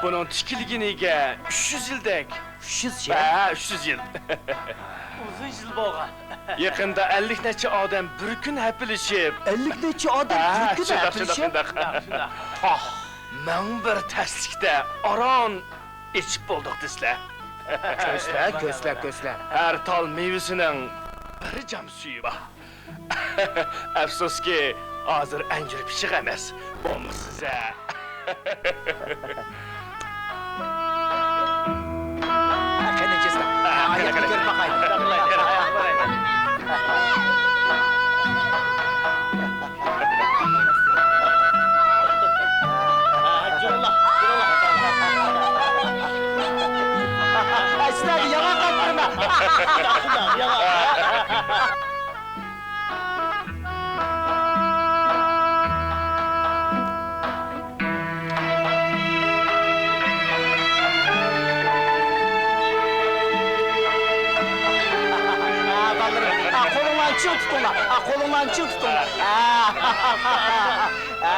بۇنىڭ تىكىلگىنىگە ئۈچ يۈز يىلدەك. ئۈچ يۈز يىل؟ ھە، ئۈچ يۈز يىل. ئۇزۇن يىل بولغان. يېقىندا ئەللىك نەچچە ئادەم بىر كۈن ھەپىلىشىپ. ئەللىك نەچچە ئادەم بىر ھە، كۈن شۇنداق، شۇنداق، ھەپىلىشىپ؟ شۇنداق. پاھ، مىڭ بىر تەسلىكتە ئاران ئېچىپ بولدۇق دېسىلە. كۆزلە، كۆزلە، كۆزلە. ھەر تال مېۋىسىنىڭ بىر جام سۈيى بار. ئەپسۇسكى، ھازىر ئەنجۈر پىششىق ئەمەس. بولمىسا سىزە. قېنى، جىستا. ئاياقنى كۆرۈپ باقايلى. جۇرۇڭلار، جۇرۇڭلار. ئەسلى يامان قاپتۇرما. شۇنداق، شۇنداق، يامان. ھە، بالىلىرىم، ھە، قولۇڭلارنى چىڭ تۇتۇڭلار، ھە، قولۇڭلارنى چىڭ تۇتۇڭلار. ھە. ھە،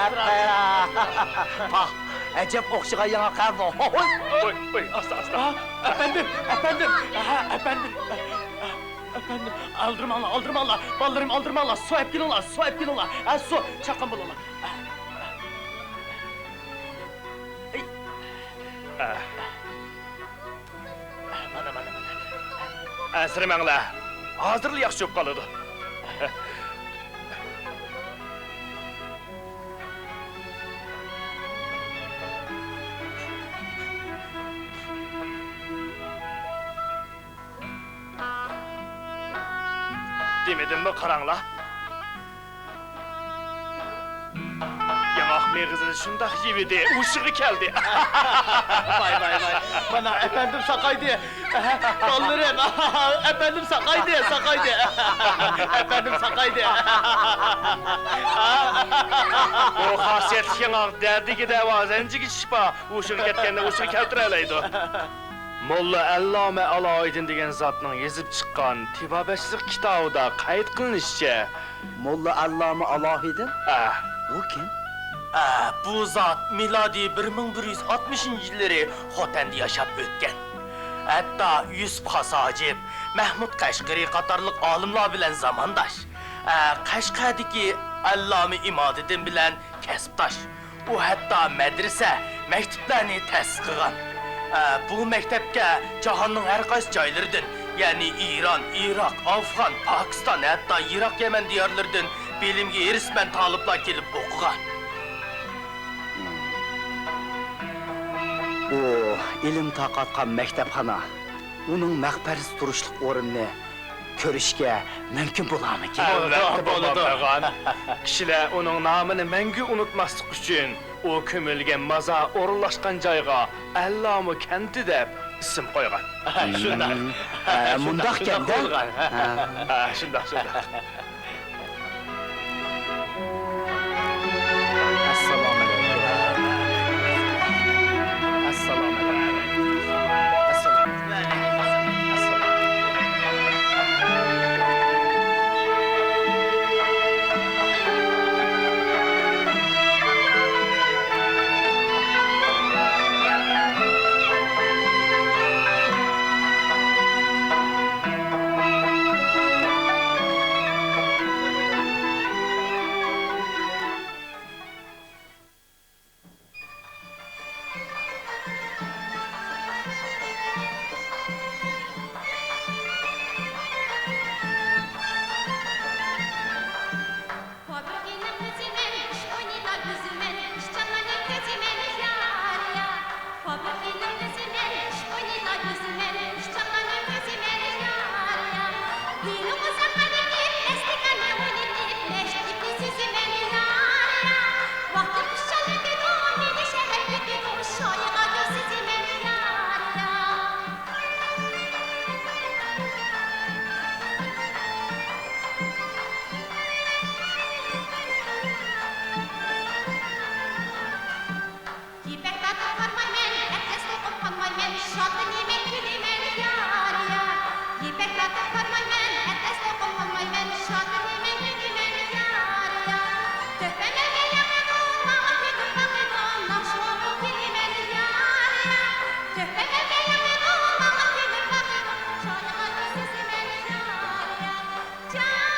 پاھ، ئەجەب ئوخشىغان ياڭاق ھە بۇ. ھوي. ھوي، ھوي، ئاستا، ئاستا. ھە، ئەپەندىم، ئەپەندىم، ھە، ئەپەندىم. ئەپەندىم، ئالدىرىماڭلار، ئالدىرىماڭلار، بالىلىرىم، ئالدىرىماڭلار، سۇ ئەپ كېلىڭلار، سۇ ئەپ كېلىڭلار، ھە، سۇ، چاققان بولۇڭلار. ئەي. مانا، مانا، مانا. ئەنسىرىمەڭلار، ھازىرلا ياخشى بولۇپ قالىدۇ. دېمىدىممۇ، قاراڭلار. ياڭاق مېغىزىنى شۇنداق يېۋىدى، ھوشىغا كەلدى. ۋاي، ۋاي، ۋاي. مانا ئەپەندىم ساقايدى. بالىلىرىم، ئەپەندىم ساقايدى، ساقايدى. ئەپەندىم ساقايدى. بۇ خاسىيەتلىك ياڭاق دەردىگە دەۋا، زەنجىرگە شىپا. ھوشىغا كەتكەننى ھوشىغا كەلتۈرەلەيدۇ. موللا ئەللامە ئالاھىدىن دېگەن زاتنىڭ يېزىپ چىققان تېبابەتچىلىك كىتابىدا قەيت قىلىنىشىچە، موللا ئەللامە ئالاھىدىن؟ ئە. ئۇ كىم؟ ئە، بۇ زات مىلادىي بىر مىڭ بىر يۈز ئاتمىشىنچى يىللىرى خوتەندە ياشاپ ئۆتكەن. ھەتتا يۈسۈپ خاس ھاجىپ، مەھمۇد قەشقىرى قاتارلىق ئالىملار بىلەن زامانداش. ئە، قەشقەردىكى ئەللامە ئىمادىدىن بىلەن كەسىپداش. ئۇ ھەتتا مەدرىسە، مەكتەپلەرنى تەسىس قىلغان. ئە، بۇ مەكتەپكە جاھاننىڭ ھەر قايسى جايلىرىدىن، يەنى ئىران، ئىراق، ئافغان، پاكىستان، ھەتتا يىراق يەمەن دىيارلىرىدىن بىلىمگە ھېرىسمەن تالىپلار كېلىپ ئوقۇغان. ئۇ ئىلىم تارقاتقان مەكتەپخانا، ئۇنىڭ مەقبەرىسى تۇرۇشلۇق ئورۇننى كۆرۈشكە مۇمكىن بولارمىكىن؟ ئەلۋەتتە بولىدۇ. كىشىلەر ئۇنىڭ نامىنى مەڭگۈ ئۇنتۇماسلىق ئۈچۈن، ئۇ كۆمۈلگەن مازار ئورۇنلاشقان جايغا ئەللامۇ كەنتى دەپ ئىسىم قويغان. شۇنداق. ھە، شۇنداق، مۇنداق شۇنداق گەپتە. قويغان. ھە. ھە، شۇنداق، شۇنداق. ئەسسالامۇئەلەيكۇم. ئەسسالامۇئەلەيكۇم. ئەسسالامۇئەلەيكۇم. يىپەك تارتىپ قارمايمەن، ئەتلەس توقۇپ قانمايمەن، شادلىنىمەن، كۈلىمەن، يار، يار. يىپەك تارتىپ قارمايمەن، ئەتلەس توقۇپ قانمايمەن، شادلىنىمەن، كۈلىمەن، يار، يار. تۆھپە مەنگە ياقىدۇ، ماڭا كۆڭۈل باقىدۇ، ناخشا ئوقۇپ كۈلىمەن، يار، يار. تۆھپە مەنگە ياقىدۇ، ماڭا كۆڭۈل باقىدۇ، شادلىققا كۆز سۈزىمەن، يار، يار. جان،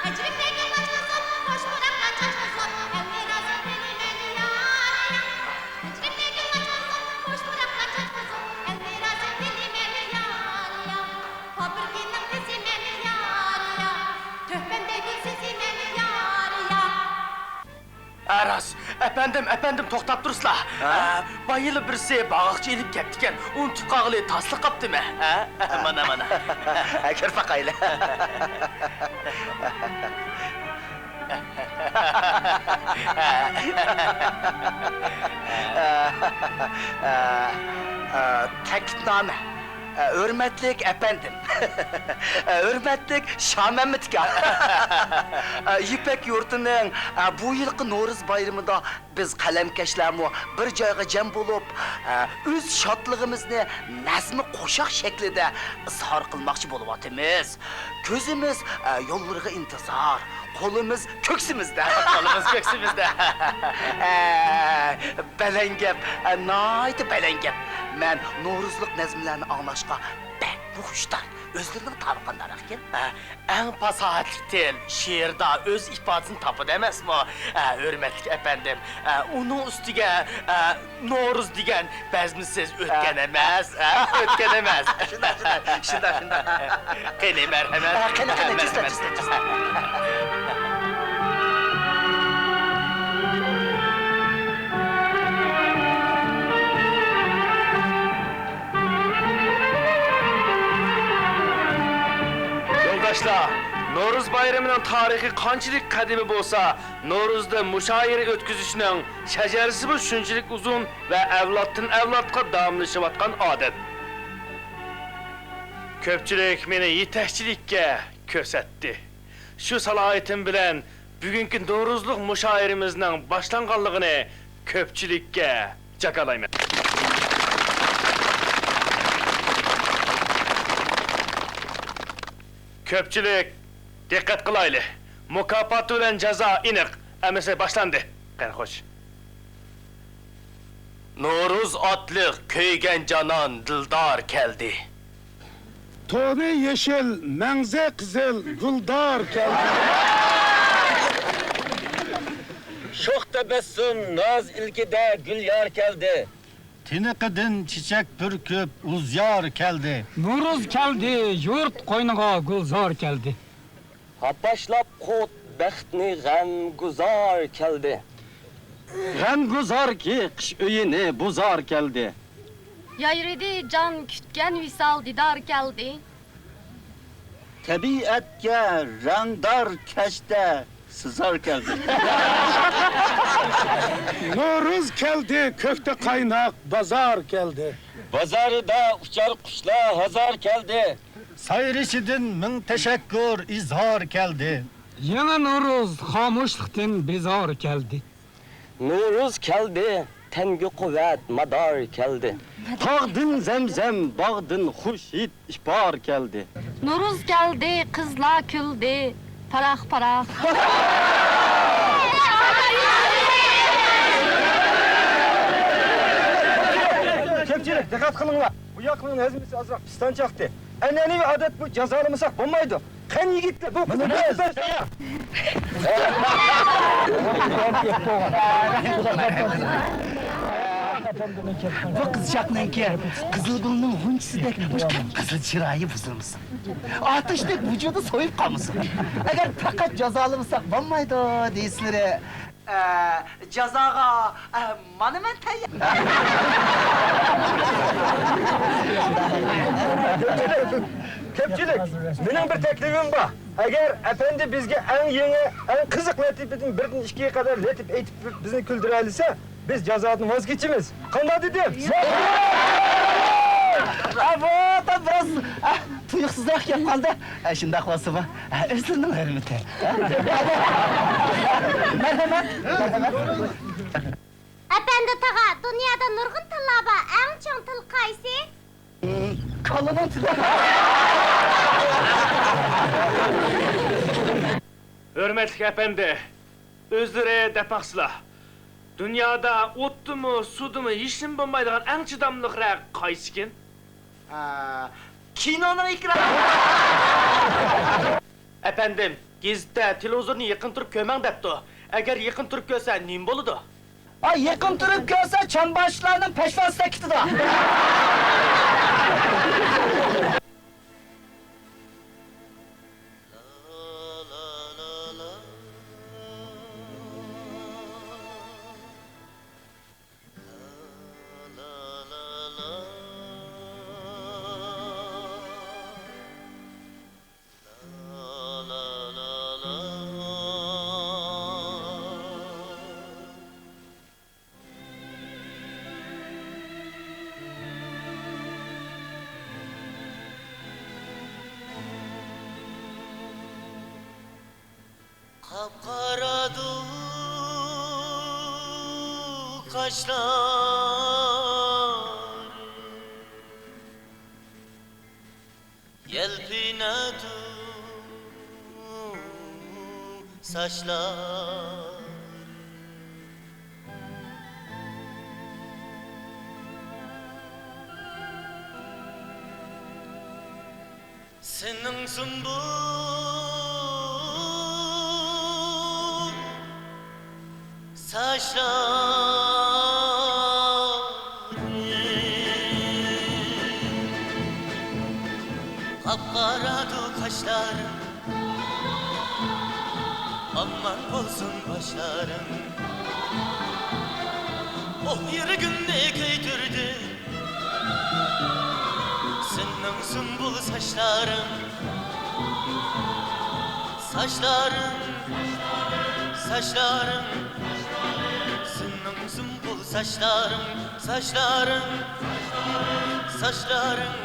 ھىجرىمدىكى تاشلىسۇپ، خۇش پۇراقلار چاچقۇزۇپ، ئەلنى رازى قىلىمەن، يار، يار. ھىجرىمدىكى تاشلىسۇپ، خۇش پۇراقلار چاچقۇزۇپ، ئەلنى رازى قىلىمەن، يار، يار. پاپىركىنىڭ قىزىمەن، يار، يار. تۆھپەمدە گۈل سۈزىمەن، يار، يار. ئە، راست. ئەپەندىم، ئەپەندىم، توختاپ تۇرسىلا. ھە؟ ئە، بايىلا بىرسى باغاقچە ئېلىپ كەپتىكەن. ئۇنتۇپ قالغىلى تاسلا قاپتىمەن. ھە؟ مانا، مانا. ھە، كۆرۈپ باقايلى. ئە، ئە، ئە، تەكلىپنامە. ھۆرمەتلىك ئەپەندىم، ھۆرمەتلىك شامەممىت ئاكا، يىپەك يۇرتىنىڭ بۇ يىلقى نورۇز بايرىمىدا بىز قەلەمكەشلەرمۇ بىر جايغا جەم بولۇپ، ئۆز شادلىقىمىزنى نەزمە قوشاق شەكلىدە ئىزھار قىلماقچى بولۇۋاتىمىز. كۆزىمىز يوللىرىغا ئىنتىزار، قولىمىز كۆكسىمىزدە. قولىمىز كۆكسىمىزدە. ئە، بەلەن گەپ، ئە، ناھايىتى بەلەن گەپ. مەن نورۇزلۇق نەزمىلەرنى ئاڭلاشقا بەكمۇ خۇشتار. ئۆزلىرىنىڭ تالى قانداقراق ئىكەن؟ ئە، ئەڭ پاساھەتلىك تىل شېئىردا ئۆز ئىپادىسىنى تاپىدۇ ئەمەسمۇ؟ ئە، ھۆرمەتلىك ئەپەندىم، ئە، ئۇنىڭ ئۈستىگە، ئە، نورۇز دېگەن بەزمىسىز ئۆتكەن ئەمەس، ھە؟ ئۆتكەن ئەمەس. شۇنداق، شۇنداق، شۇنداق، شۇنداق. قېنى، مەرھەمەت. ھە، قېنى، قېنى، جۈزلە، جۈزلە، جۈزلە. يولداشلار، نورۇز بايرىمىنىڭ تارىخى قانچىلىك قەدىمىي بولسا، نورۇزدا مۇشائىرە ئۆتكۈزۈشنىڭ شەجەرىسىمۇ شۇنچىلىك ئۇزۇن ۋە ئەۋلادتىن ئەۋلادقا داۋاملىشىۋاتقان ئادەت. كۆپچىلىك مېنى يېتەكچىلىككە كۆرسەتتى. شۇ سالاھىيىتىم بىلەن بۈگۈنكى نورۇزلۇق مۇشائىرىمىزنىڭ باشلانغانلىقىنى كۆپچىلىككە جاكارلايمەن. كۆپچىلىك، دىققەت قىلايلى. مۇكاپات بىلەن جازا ئېنىق. ئەمىسە باشلاندى. قېنى، خوش. نورۇز ئاتلىق كۆيگەن جانان دىلدار كەلدى. تونى يېشىل، مەڭزى قىزىل گۈلدار كەلدى. شوخ تەبەسسۇم ناز ئىلكىدە گۈليار كەلدى. تىنىقىدىن چېچەك پۈركۈپ ئۇزيار كەلدى. نورۇز كەلدى، يۇرت قوينىغا گۈلزار كەلدى. ھاپاشلاپ قۇت بەختنى غەمگۇزار كەلدى. غەمگۇزاركى قىش ئۆيىنى بۇزار كەلدى. يايرىدى جان كۈتكەن ۋىسال دىدار كەلدى. تەبىئەتكە رەڭدار كەچتە سىزار كەلدى. نورۇز كەلدى، كۆكتە قايناق بازار كەلدى. بازارىدا ئۇچار قۇشلار ھازار كەلدى. سايرىشىدىن مىڭ تەشەككۈر، ئىزھار كەلدى. يېڭى نورۇز خامۇشلۇقتىن بىزار كەلدى. نورۇز كەلدى، تەنگە قۇۋۋەت، مادار كەلدى. تاغدىن زەمزەم، باغدىن خۇش ھىد، ئىپار كەلدى. نورۇز كەلدى، قىزلار كۈلدى، پاراق، پاراق. كۆپچىلىك، دىققەت قىلىڭلار. بۇ ياقنىڭ نەزمىسى ئازراق پىستان چاقتى. ئەنئەنىۋى ئادەت بۇ، جازالىمىساق بولمايدۇ. قېنى يىگىتلەر، بۇ قىزنى بىز. بۇ قىزچاقنىڭكى قىزىلگۈلنىڭ غۇنچىسىدەك مۇشۇ قىپقىزىل چىرايى بۇزۇلمىسۇن. ئاتەشتەك ۋۇجۇدى سوۋۇپ قالمىسۇن. ئەگەر پەقەت جازالىمىساق بولمايدۇ دېيىشلىرى، ئە، جازاغا، ئە، مانا مەن تەييار. كۆپچىلىك، مېنىڭ بىر تەكلىپىم بار. ئەگەر ئەپەندى بىزگە ئەڭ يېڭى، ئەڭ قىزىق لەتىپىدىن بىردىن ئىككىگە قەدەر لەتىپ ئېيتىپ بىزنى كۈلدۈرەلىسە، بىز جازادىن ۋاز كېچىمىز. قانداق دېدىم؟ ئا، بۇ ئادەم بىراز، ئە، تۇيۇقسىزراق كەپ قالدى. ئە، شۇنداق بولسىمۇ، ئە، ئۆزلىرىنىڭ ھۆرمىتى. مەرھەمەت، مەرھەمەت. ئەپەندى تاغا، دۇنيادا نۇرغۇن تىللار بار، ئەڭ چوڭ تىل قايسى؟ كالىنىڭ تىلى. ھۆرمەتلىك ئەپەندى، ئۆزلىرى دەپ باقسىلا، دۇنيادا ئوتتىمۇ، سۇدىمۇ ھېچنېمە بولمايدىغان ئەڭ چىداملىق رەق قايسىكىن؟ ئا، كىنونىڭ ئېكرانى. ئەپەندىم، گېزىتتە تېلېۋىزورنى يېقىن تۇرۇپ كۆرمەڭ دەپتۇ. ئەگەر يېقىن تۇرۇپ كۆرسە نېمە بولىدۇ؟ ئا، يېقىن تۇرۇپ كۆرسە چامباشچىلارنىڭ پەشۋاسى كېتىدۇ. قاپقارادۇ قاشلار، يەلپۈنەدۇ ساچلار. سېنىڭ سۇمبۇل ساچلارىڭ، قاپقارادۇ قاشلارىڭ، ئامان بولسۇن باشلارىڭ. ئوھ، يۈرىكىمنى كۆيدۈردى سېنىڭ سۇمبۇل ساچلارىڭ، ساچلارىڭ، ساچلارىڭ، سېنىڭ سۇمبۇل ساچلارىڭ، ساچلارىڭ، ساچلارىڭ،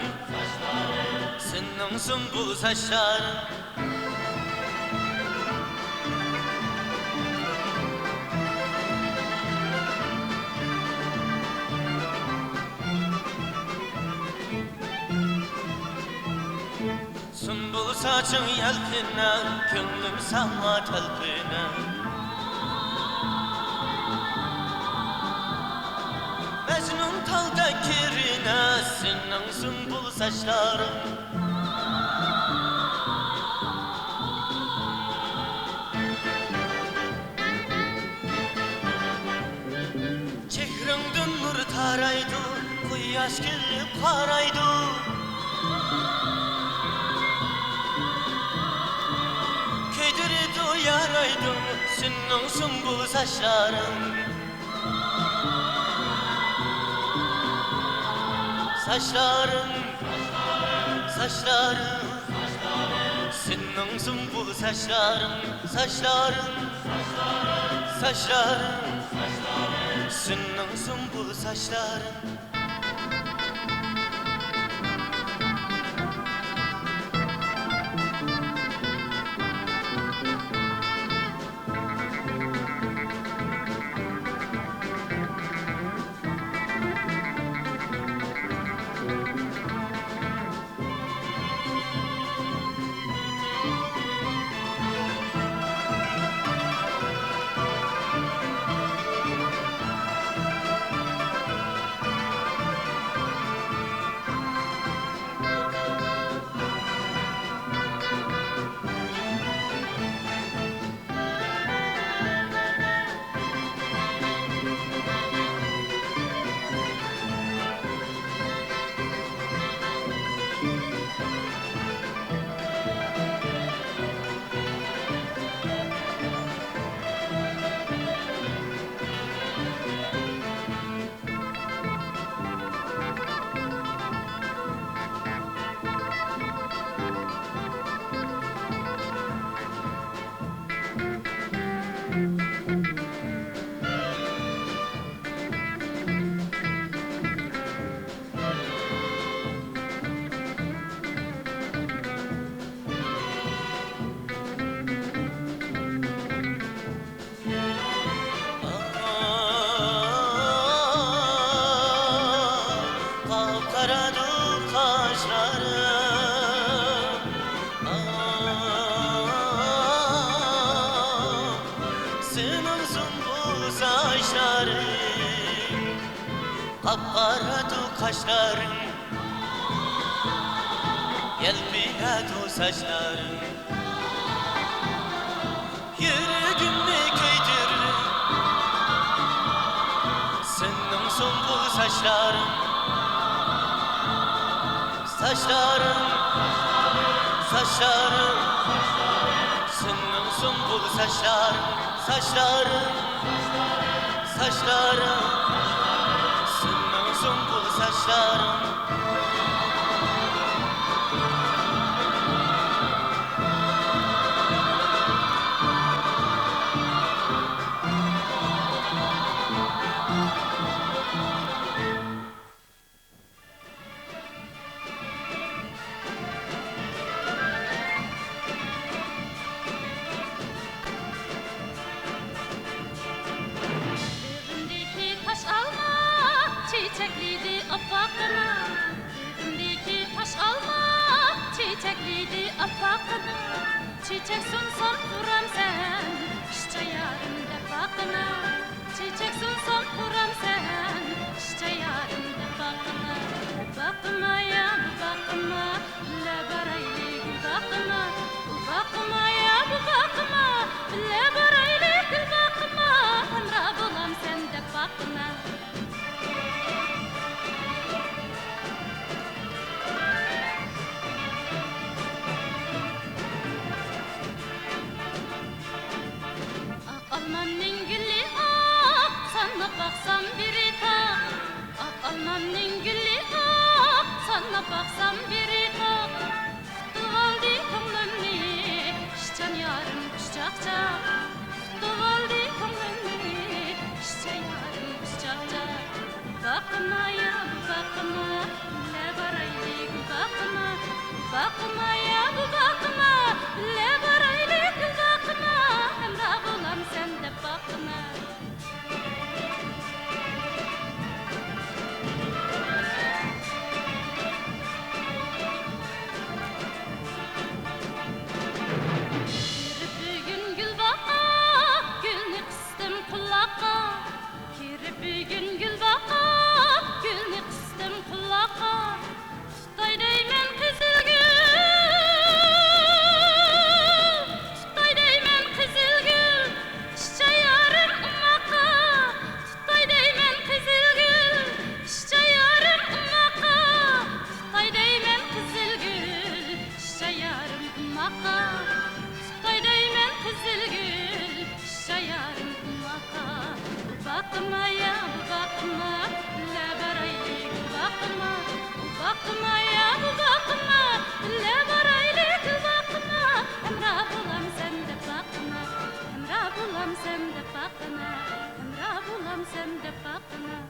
سېنىڭ سۇمبۇل ساچلارىڭ. سۇمبۇل ساچىڭ يەلپۈنەر، كۆڭلۈم ساڭا تەلپۈنەر. مەجنۇن تالدەك كۆرۈنەر سېنىڭ سۇمبۇل ساچلارىڭ. چېھرىڭدىن نۇر تارايدۇ، قۇياش كۈلۈپ قارايدۇ. كۆيدۈرىدۇ، يارايدۇ سېنىڭ سۇمبۇل ساچلارىڭ. ساچلارىڭ، ساچلارىڭ، سېنىڭ سۇمبۇل ساچلارىڭ، ساچلارىڭ، ساچلارىڭ، سېنىڭ سۇمبۇل ساچلارىڭ. قاپقارادۇ قاشلىرىڭ، سېنىڭ سۇمبۇل ساچلىرىڭ. قاپقارادۇ قاشلىرىڭ، يەلپۈنەدۇ ساچلىرىڭ. يۈرىكىمنى كۆيدۈر، سېنىڭ سۇمبۇل ساچلىرىڭ. ساچلىرىڭ، ساچلىرىڭ، سېنىڭ سۇمبۇل ساچلىرىڭ. ساچلىرىڭ، ساچلىرىڭ، سېنىڭ سۇمبۇل ساچلىرىڭ. بېغىمدىكى تاش ئالما چېچەكلىدى ئاپئاققىنا. بېغىمدىكى تاش ئالما چېچەكلىدى ئاپئاققىنا. چېچەك سۇنسام تۇرامسەن، ئىشچان يارىم دەپ باققىنا. چېچەك سۇنسام تۇرامسەن، ئىشچان يارىم دەپ باققىنا. باققىنا يا بۇ باققىنا، بىللە بارايلى گۈل باققىنا. بۇ باققىنا يا بۇ باققىنا، بىللە بارايلى گۈل باققىنا. ھەمراھ بولامسەن دەپ باققىنا. ئاق ئالمامنىڭ گۈلى ئاق، ساناپ باقسام بىرى تاق. ئاق ئالمامنىڭ گۈلى ئاق، ساناپ باقسام بىرى تاق. تۇتۇۋالدى كۆڭلۈمنى ئىشچان يارىم قۇشچاقچاق. تۇتۇۋالدى كۆڭلۈمنى ئىشچان يارىم قۇشچاقچاق. باقما يا بۇ باقما، بىللە بارايلى گۈل باقما. باقما يا بۇ باقما، بىللە بارايلى گۈل باقما. ھەمراھ بولامسەن دەپ باقما. كىرىپ بۈگۈن گۈل باغقا، گۈلنى قىستىم قۇلاققا. كىرىپ بۈگۈن گۈل باغقا، گۈلنى قىستىم قۇلاققا. تۇتاي دەيمەن قىزىل گۈل، تۇتاي دەيمەن قىزىل گۈل، ئىشچان يارىم ئوماققا. تۇتاي دەيمەن قىزىل گۈل، ئىشچان يارىم ئوماققا. تۇتاي دەيمەن قىزىل گۈل، ئىشچان يارىم ئوماققا. تۇتاي دەيمەن قىزىل گۈل، ئىشچان يارىم ئوماققا. بۇ باقما يا بۇ باقما، بىللە بارايلى گۈل باقما. بۇ باقما يا بۇ باقما، بىللە بارايلى گۈل باقما. بولامسەن دەپ باققىنا، ھەمراھ بولامسەن دەپ باققىنا.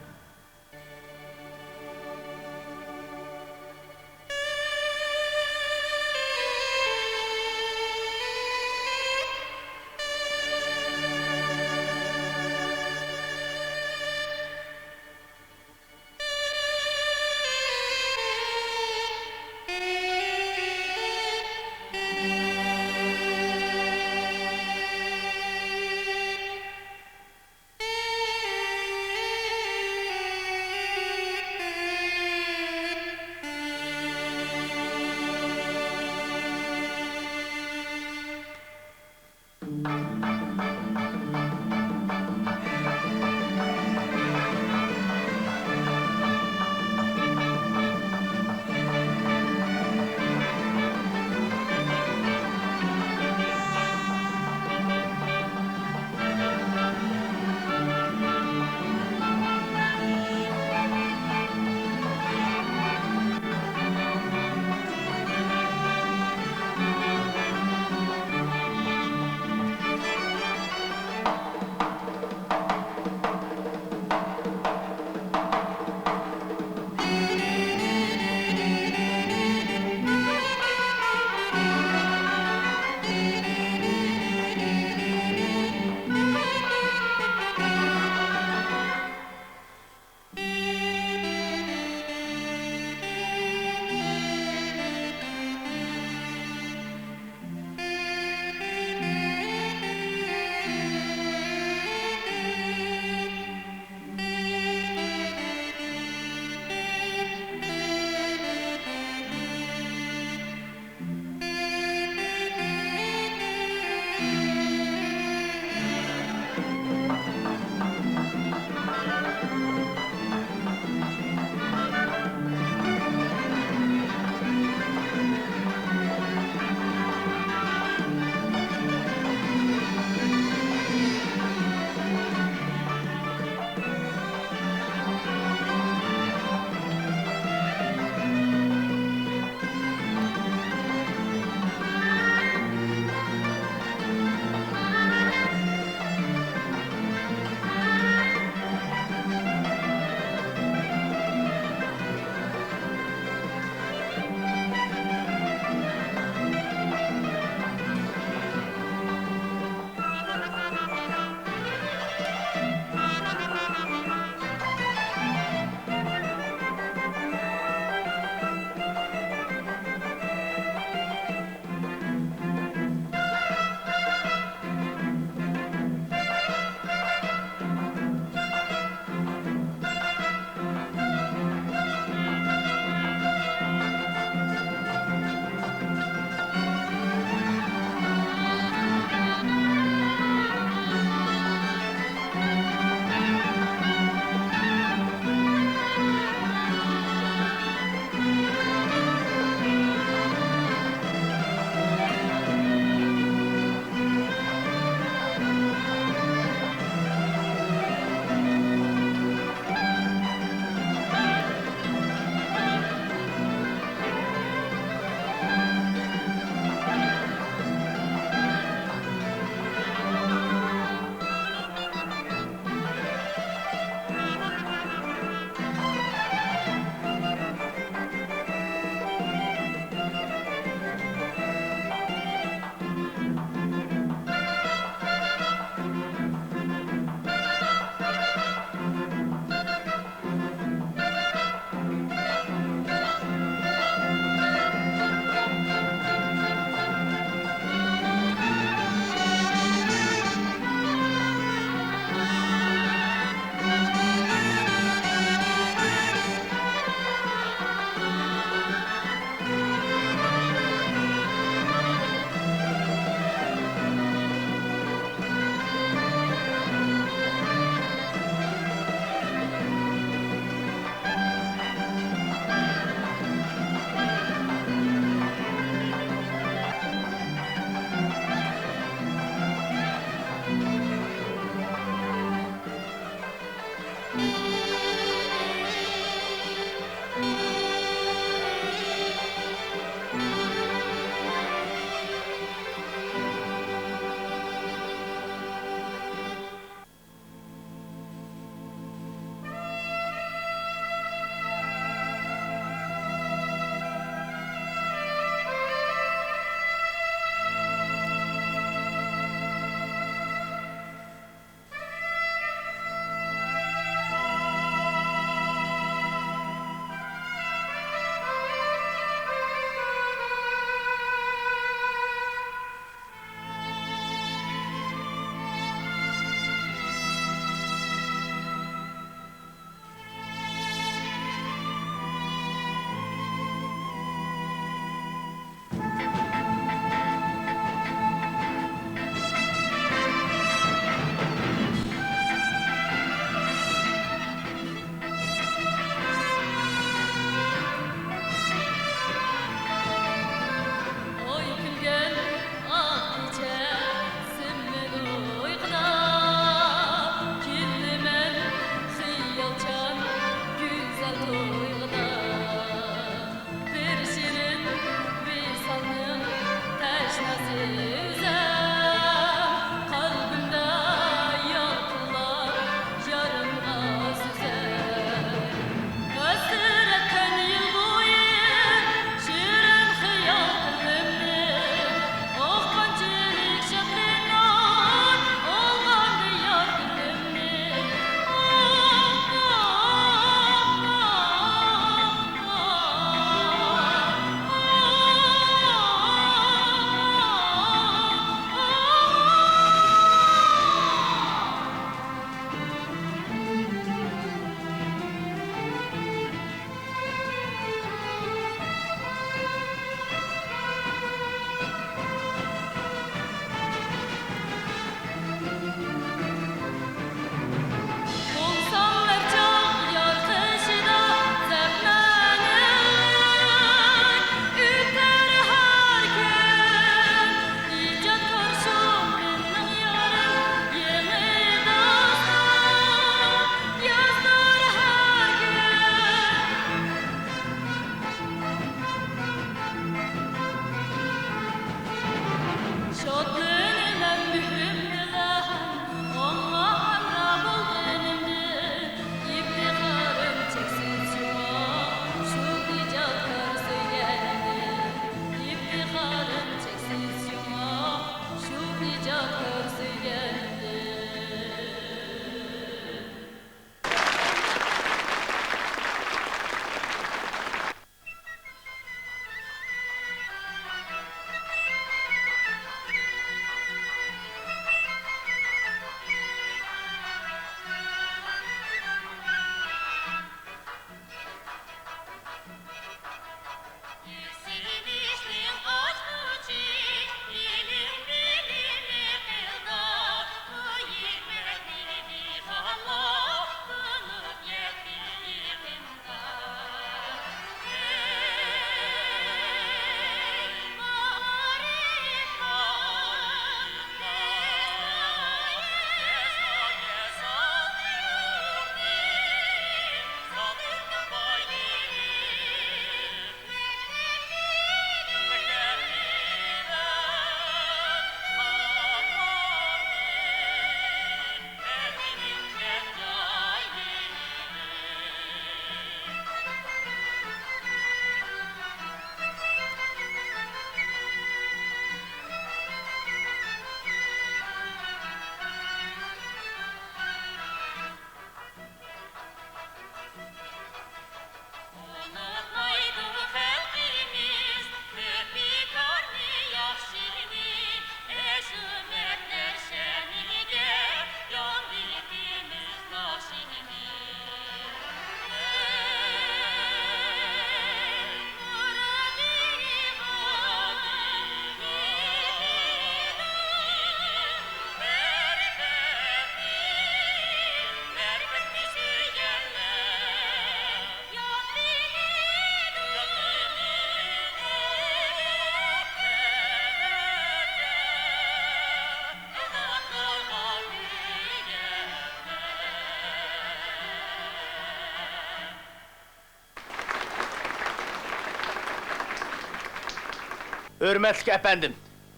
ھۆرمەتلىك ئەپەندىم.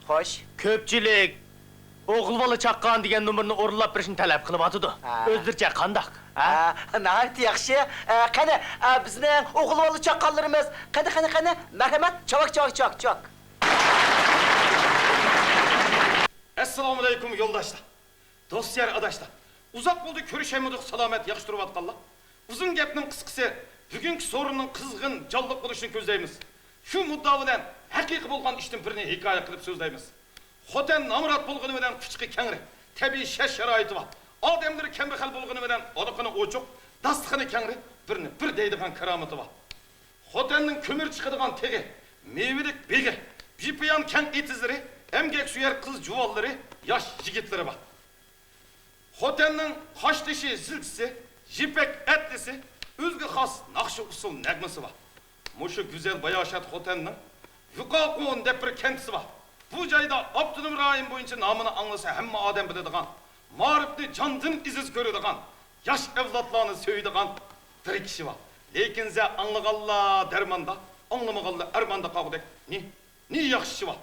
خوش. كۆپچىلىك ئوغۇل بالا چاققان دېگەن نومۇرنى ئورۇنلاپ بېرىشنى تەلەپ قىلىۋاتىدۇ. ھە. ئۆزلىرىچە قانداق؟ ھە؟ ھە، ناھايىتى ياخشى. ھە، قېنى، ھە، بىزنىڭ ئوغۇل بالا چاققانلىرىمىز. قېنى، قېنى، قېنى. مەرھەمەت. چاۋاك، چاۋاك، چاۋاك، چاۋاك. ئەسسالامۇئەلەيكۇم يولداشلار. دوستيار ئاداشلار، ئۇزاق بولدى كۆرۈشەلمىدۇق، سالامەت ياخشى تۇرۇۋاتقانلار؟ ئۇزۇن گەپنىڭ قىسقىسى، بۈگۈنكى سورۇننىڭ قىزغىن، جانلىق بولۇشىنى كۆزلەيمىز. شۇ مۇددىئا بىلەن ھەقىقىي بولغان ئىشتىن بىرنى ھېكايە قىلىپ سۆزلەيمىز. خوتەن نامرات بولغىنى بىلەن قۇچىقى كەڭرى، تەبىئىي شەرت-شارائىتى بار. ئادەملىرى كەمبەغەل بولغىنى بىلەن ئالىقىنى ئوچۇق، داستىخىنى كەڭرى، بىرنى بىر دەيدىغان كارامىتى بار. خوتەننىڭ كۆمۈر چىقىدىغان تېغى، مېۋىلىك بېغى، بىپايان كەڭ ئېتىزلىرى، ئەمگەكسۆيەر قىز-جۇۋانلىرى، ياش يىگىتلىرى بار. خوتەننىڭ قاشتېشى زىلچىسى، يىپەك ئەتلىسى، ئۆزىگە خاس ناخشا-ئۇسسۇل نەغمىسى بار. مۇشۇ گۈزەل باياشات خوتەننىڭ يۇقاقۇن دەپ بىر كەنتىسى بار. بۇ جايدا ئاپتونوم رايون بويىچە نامىنى ئاڭلىسا ھەممە ئادەم بىلىدىغان، مائارىپنى جاندىن ئېزىز كۆرىدىغان، ياش ئەۋلادلارنى سۆيىدىغان بىر كىشى بار. لېكىن زە ئاڭلىغانلار دەرماندا، ئاڭلىمىغانلار ئەرماندا قالغۇدەك نى، نى ياخشى ئىشى بار.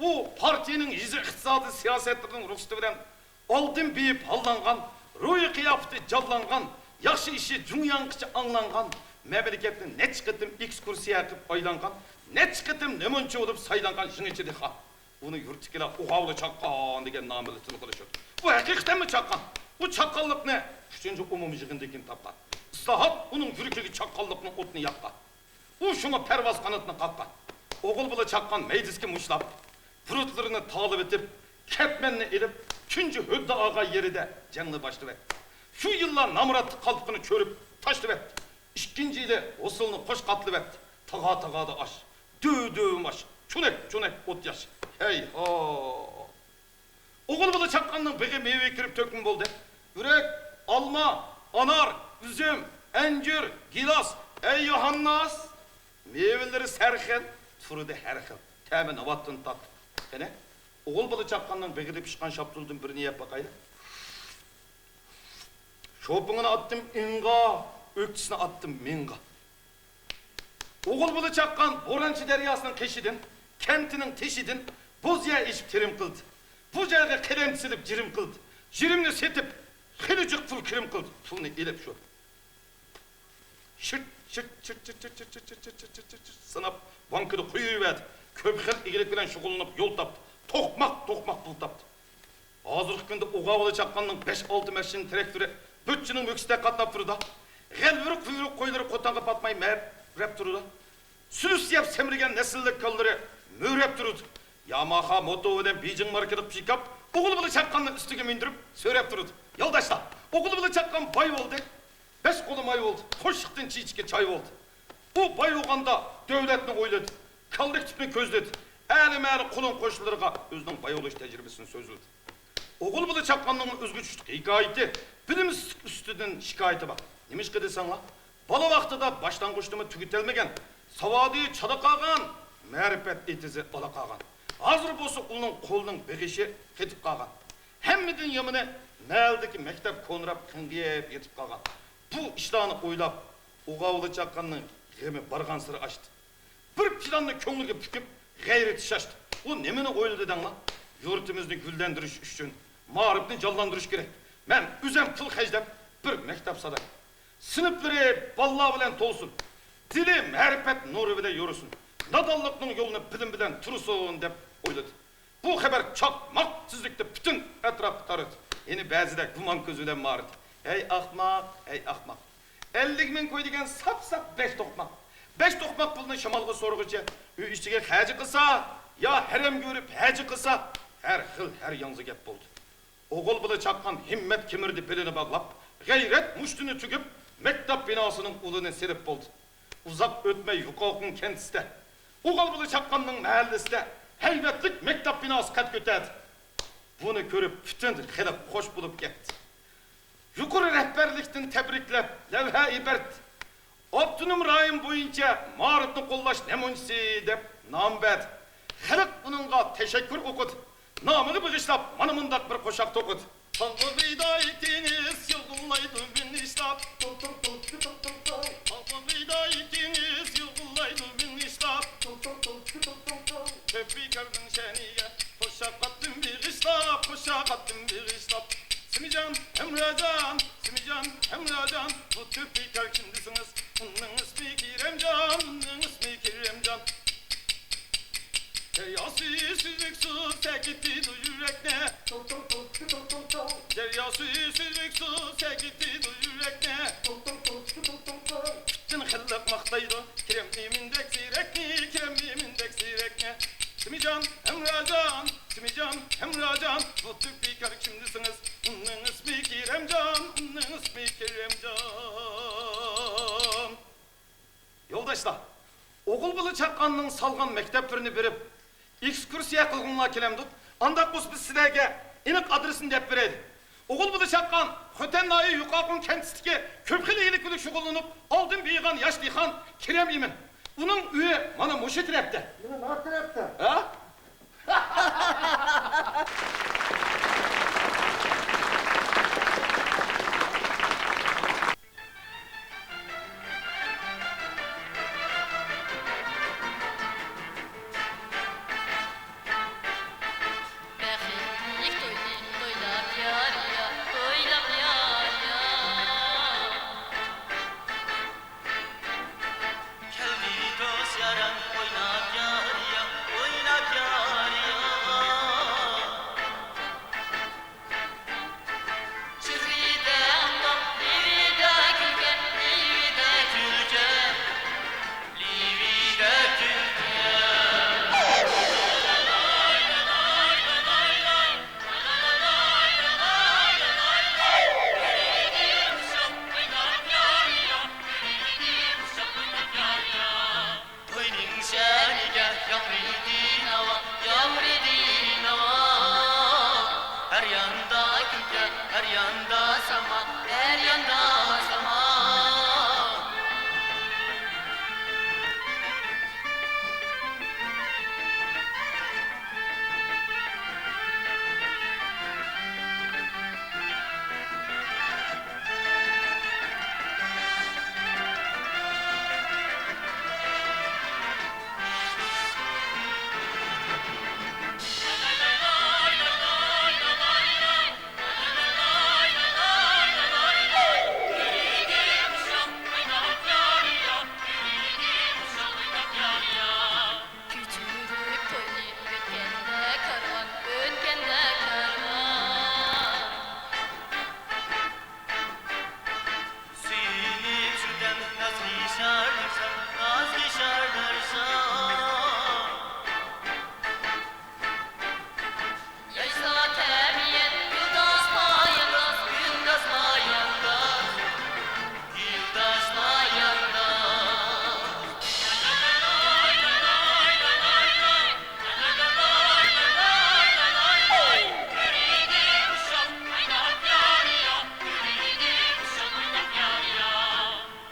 ئۇ پارتىيىنىڭ يېزا ئىقتىسادىي سىياسەتلىرىنىڭ رۇخسىتى بىلەن ئالدىن بېيىپ ھاللانغان، روھىي قىياپىتى جانلانغان، ياخشى ئىشى جۇڭياڭغىچە ئاڭلانغان، مەملىكەتنى نەچچە قېتىم ئېكسكۇرسىيە قىلىپ ئايلانغان، نەچچە قېتىم نېمونچى بولۇپ سايلانغان يېڭىچە دېھقان. ئۇنى يۇرتتىكىلەر ئوغاۋۇلى چاققان دېگەن نام بىلەن تونۇغلىشىدۇ. بۇ ھەقىقەتەنمۇ چاققان. بۇ چاققانلىقنى ئۈچىنچى ئومۇمىي يىغىندىن كېيىن تاپقان. ئىسلاھات ئۇنىڭ يۈرىكىگە چاققانلىقنىڭ ئوتىنى ياققان. ئۇ شۇڭا پەرۋاز قانىتىنى قاققان. ئوغۇل بالا چاققان مەيدىسىگە مۇشتلاپ، بۇرۇتلىرىنى تاغلىۋېتىپ، كەتمەننى ئېلىپ، تۇنجى ھۆددە ئالغان يېرىدە جەڭنى باشلىۋەتتى. شۇ يىللار نامراتلىق قالپىقىنى چۆرۈپ تاشلىۋەتتى. ئىككىنچى يىلى ھوسۇلنى قوش قاتلىۋەتتى. تاغا-تاغادا ئاش، دۆۋ-دۆۋ ماش، چۆنەك-چۆنەك ئوت-ياش. ھەيھا! ئوغۇل بالا چاققاننىڭ بېغى مېۋە كىرىپ تۆكمە بولدى. ئۆرۈك، ئالما، ئانار، ئۈزۈم، ئەنجۈر، گىلاس. ئەي ياھانناس! مېۋىلىرى سەرخىل، تۇرىدۇ ھەر خىل. تەمى ناۋاتتىن تاتلىق. قېنى، ئوغۇل بالا چاققاننىڭ بېغىدا پىشقان شاپتۇلدىن بىرنى يەپ باقايلى. شوپىڭىنى ئاتتىم ئىڭغا، ئۆكتىسىنى ئاتتىم مىڭغا. ئوغۇل بالا چاققان بورانچى دەرياسىنىڭ قېشىدىن، كەنتىنىڭ تېشىدىن بوز يەر ئېشىپ تېرىم قىلدى. بۇ جايغا قەدەم سېلىپ جىرىم قىلدى. جىرىمنى سېتىپ، خېلى جىق پۇل كىرىم قىلدى. پۇلنى ئېلىپ شۇ شىرت، شىرت، شىرت، شىرت، شىرت، شىرت، شىرت، شىرت، شىرت، شىرت، شىرت، شىرت ساناپ، بانكىدا قويۇۋەردى. كۆپ خىل ئىگىلىك بىلەن شۇغۇللىنىپ يول تاپتى. توقماق، توقماق پۇل تاپتى. ھازىرقى كۈندە ئوغاۋۇلى چاققاننىڭ بەش-ئالتە ماشىنا تىراكتورى بۆتچىنىڭ مۆكۈسىدەك قاتناپ تۇرىدۇ. غەلۋىرۇق-غۇيرۇق قويلىرى قوتانغا پاتماي مەرەپ تۇرىدۇ. سۈلۈس يەپ سەمرىگەن نەسىللىك كالىلىرى مۆرەپ تۇرىدۇ. ياماخا موتور بىلەن بېيجىڭ ماركىلىق پىكاپ ئوغۇل بالا چاققاننى ئۈستىگە مىندۈرۈپ سۆرەپ تۇرىدۇ. يولداشلار، ئوغۇل بالا چاققان باي بولدى. بەش قولى ماي بولدى، قوشلۇقتىن چىچىكى چاي بولدى. ئۇ باي بولغاندا دۆلەتنى ئويلىدى، كوللېكتىپنى كۆزلىدى، ئەلى-مەلى قولۇم-قوشنىلىرىغا ئۆزىنىڭ باي بولۇش تەجرىبىسىنى سۆزلىدى. ئوغۇل بالا چاققاننىڭ ئۆزگە چۈشلۈك ھېكايىتى، بىلىمسىزلىك ئۈستىدىن شىكايىتى بار. نېمىشقا دېسەڭلار، بالا ۋاقتىدا باشلانغۇچنىمۇ تۈگىتەلمىگەن، ساۋادى چالا قالغان، مەرىپەت ئېتىزى ئالا قالغان. ھازىر بولسا ئۇنىڭ قولىنىڭ بېغىشى قېتىپ قالغان. ھەممىدىن يامىنى، مەھەللىدىكى مەكتەپ كونىراپ قېڭىيىپ يېتىپ قالغان. بۇ ئىشلارنى ئويلاپ، ئوغاۋۇلى چاققاننىڭ غېمى بارغانسېرى ئاشتى. بىر پىلاننى كۆڭلىگە پۈكۈپ، غەيرىتى شاشتى. ئۇ نېمىنى ئويلىدى دەڭلار؟ يۇرتىمىزنى گۈللەندۈرۈش ئۈچۈن مائارىپنى جانلاندۇرۇش كېرەك. مەن ئۆزۈم پۇل خەجلەپ، بىر مەكتەپ سالاي. سىنىپلىرى بالىلار بىلەن تولسۇن. دىلى مەرىپەت نۇرى بىلەن يورۇسۇن. نادانلىقنىڭ يولىنى بىلىم بىلەن تۇرسۇن، دەپ ئويلىدى. بۇ خەۋەر چاقماق تېزلىكتە پۈتۈن ئەتراپقا تارىدى. يەنە بەزىدە گۇمان كۆزى بىلەن ماڭدى. ھەي ئاخماق، ھەي ئاخماق! ئەللىك مىڭ كوي دېگەن ساپساپ بەش توقماق. بەش توقماق پۇلنى شامالغا سورىغۇچە، ئۆي ئىچىگە خەجى قىلسا، يا ھەرەمگە ئۆرۈپ ھەجى قىلسا، ھەر خىل، ھەر ياڭزا گەپ بولدى. ئوغۇل بالا چاققان ھىممەت كېمىردى بېلىنى باغلاپ، غەيرەت مۇشتىنى تۈگۈپ، مەكتەپ بىناسىنىڭ ئۇلىنى سېلىپ بولدى. ئۇزاق ئۆتمەي يۇقاقۇن كەنتىسىدە، ئوغۇل بالا چاققاننىڭ مەھەللىسىدە ھەيۋەتلىك مەكتەپ بىناسى قەد كۆتەردى. بۇنى كۆرۈپ پۈتۈن خەلق خوش بولۇپ كەتتى. يۇقىرى رەھبەرلىكتىن تەبرىكلەپ لەۋھە ئىبەردى. ئاپتونوم رايون بويىچە مائارىپنى قوللاش نەمۇنىسى دەپ نام بەردى. خەلق ئۇنىڭغا تەشەككۈر ئوقۇدى. نامىغا بېغىشلاپ مانا مۇنداق بىر قوشاق توقۇدى. تاغ بويىدا تېنىس يۇغۇلايدۇ مىنىشلاپ. تاغ بويىدا تېنىس يۇغۇلايدۇ مىنىشلاپ. بىكارنىڭ شەنىگە قوشاق قاتتىم بېغىشلاپ، قوشاق قاتتىم بېغىشلاپ. سىمىجان، ھەمراجان، سىمىجان، ھەمراجان، بۇ تۆت بىكار كىم دېسىڭىز، ئۇنىڭ ئىسمى كېرەمجان، ئۇنىڭ ئىسمى كېرەمجان. دەريا سۈيى سۈزۈك سۇ سەگىتىدۇ يۈرەكنى. دەريا سۈيى سۈزۈك سۇ سەگىتىدۇ يۈرەكنى. پۈتۈن خەلق ماختايدۇ كېرەم ئىمىندەك زېرەكنى، كېرەم ئىمىندەك زېرەكنى. سىمىجان، ھەمراجان، سىمىجان، ھەمراجان، بۇ تۆت بىكار كىم دېسىڭىز، ئۇنىڭ ئىسمى كېرەمجان، ئۇنىڭ ئىسمى كېرەمجان. يولداشلار، ئوغۇل بالا چاققاننىڭ سالغان مەكتەپلىرىنى بېرىپ، ئېكسكۇرسىيە قىلغۇڭلار كېلەمدۇ؟ ئانداق بولسا بىز سىلەرگە ئېنىق ئادرېسىنى دەپ بېرەيلى. ئوغۇل بالا چاققان خوتەن ناھىيە يۇقارقۇم كەنتىدىكى كۆپ خىل ئىگىلىك بىلەن شۇغۇللىنىپ، ئالدىن بېيىغان ياش دېھقان كېرەم ئىمىن. ئۇنىڭ ئۆيى مانا مۇشۇ تەرەپتە. مانا تەرەپتە. ھە؟ بەختلىك توينى تويلاپ يار يا، تويلاپ يار يا. كەلدى دوست يارىم ئويناپ يار يا، ئويناپ يار يا. چېھرىدە ئاڭلام، لېۋىدە كۈلكە، لېۋىدە كۈلكە، لېۋىدە كۈلكە. توينىڭ شەنىگە ياڭرىدى ناۋا، ياڭرىدى ناۋا. ھەر ياندا كۈلكە، ھەر ياندا ساما، ھەر ياندا ساما. كۆچۈرۈپ توينى ئۆتكەندە كارۋان، ئۆتكەندە كارۋان. سۆيۈنۈپ شۇ دەم نازغا شارلارساڭ، نازغا شارلارساڭ. ياشلار تەبىئەت، يولداشلار يانداش، يولداشلار يانداش، يولداشلار يانداش.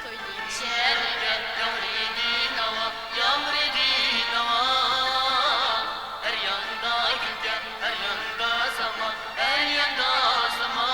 توينىڭ شەنىگە ياڭرىدى ناۋا، ياڭرىدى ناۋا. ھەر ياندا كۈلكە، ھەر ياندا ساما، ھەر ياندا ساما.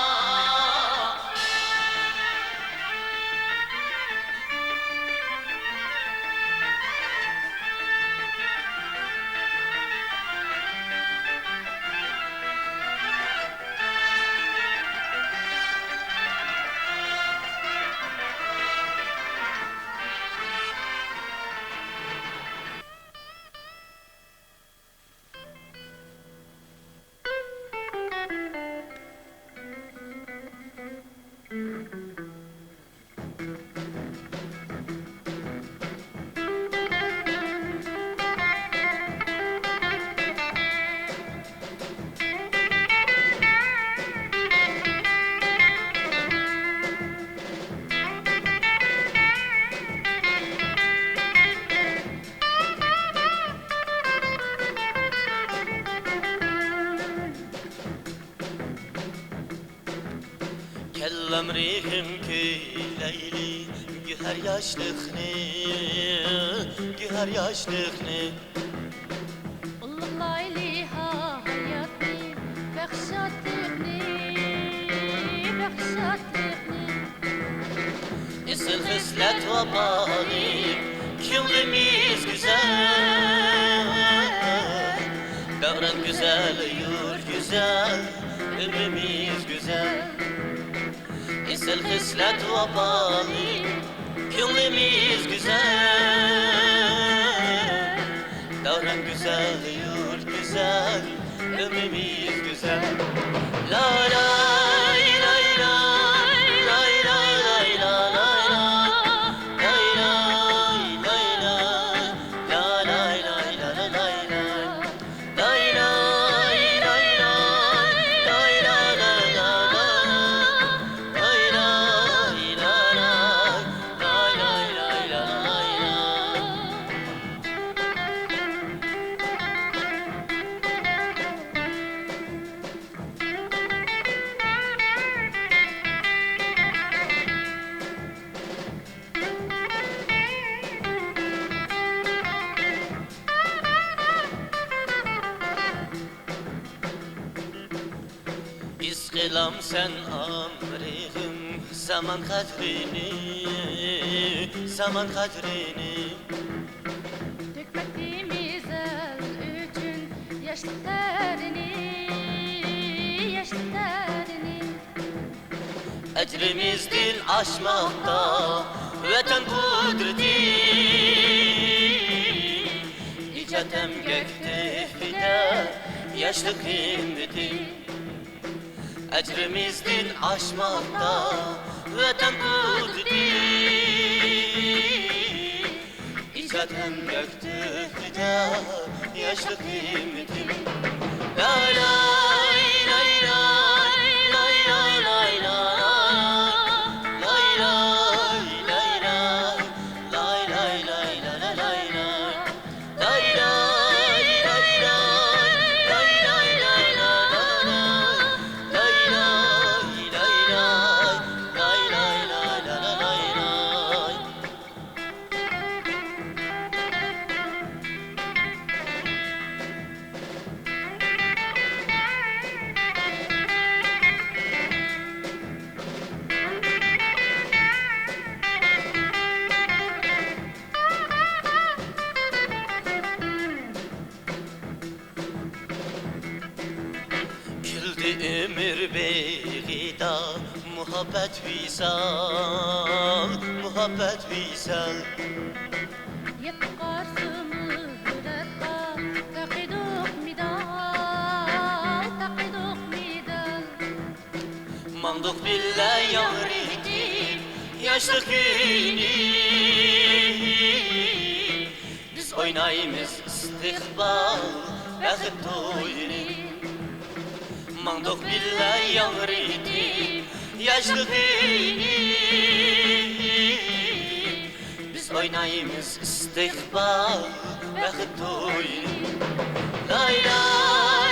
كاللام رېھىم كۈيلەيلى، گۆھەر ياشلىقنى، گۆھەر ياشلىقنى. ئۇلۇغلايلى ھاياتنى، بەخت شادلىقنى، بەخت شادلىقنى. ئېسىل خىسلەت ۋاپالىق، كۆڭلىمىز گۈزەل. دەۋران گۈزەل، يۇرت گۈزەل، ئۆمرىمىز گۈزەل. ئېسىل خىسلەت ۋاپالىق، كۆڭلىمىز گۈزەل. دەۋران گۈزەل، يۇرت گۈزەل، ئۆمرىمىز گۈزەل. لاي لاي لاي لاي، لاي لاي لاي لاي لاي، لاي لاي لاي لاي لاي لاي لاي لاي لاي. ھېس قىلامسەن ئامرىقىم زامان قەدرىنى، زامان قەدرىنى؟ تۆكمەكتىمىز ئەل ئۈچۈن ياشلىق تەرىنى، ياشلىق تەرىنى. ئەجرىمىزدىن ئاشماقتا ۋەتەن قۇدرىتى، ئىجاد ئەمگەك تۆھپىدە ياشلىق ھىممىتى. ئەجرىمىزدىن ئاشماقتا ۋەتەن قۇدرىتى، ئىجاد ئەمگەك تۆھپىدە ياشلىق ھىممىتى. لاي لاي لاي لاي، لاي لاي لاي لاي لاي، لاي لاي لاي لاي لاي لاي لاي لاي لاي. كۈلدى ئۆمۈر بېغىدا مۇھەببەت ۋىسال، مۇھەببەت ۋىسال. يەتتە قارىسى مۇرادقا تاقىدۇق مېدال، تاقىدۇق مېدال. ماڭدۇق بىللە ياڭرىتىپ ياشلىق كۈيىنى. بىز ئوينايمىز ئىستىقبال بەخت تويىنى. ماڭدۇق بىللە ياڭرىتىپ ياشلىق كۈيىنى. بىز ئوينايمىز ئىستىقبال بەخت تويىنى. لاي لاي.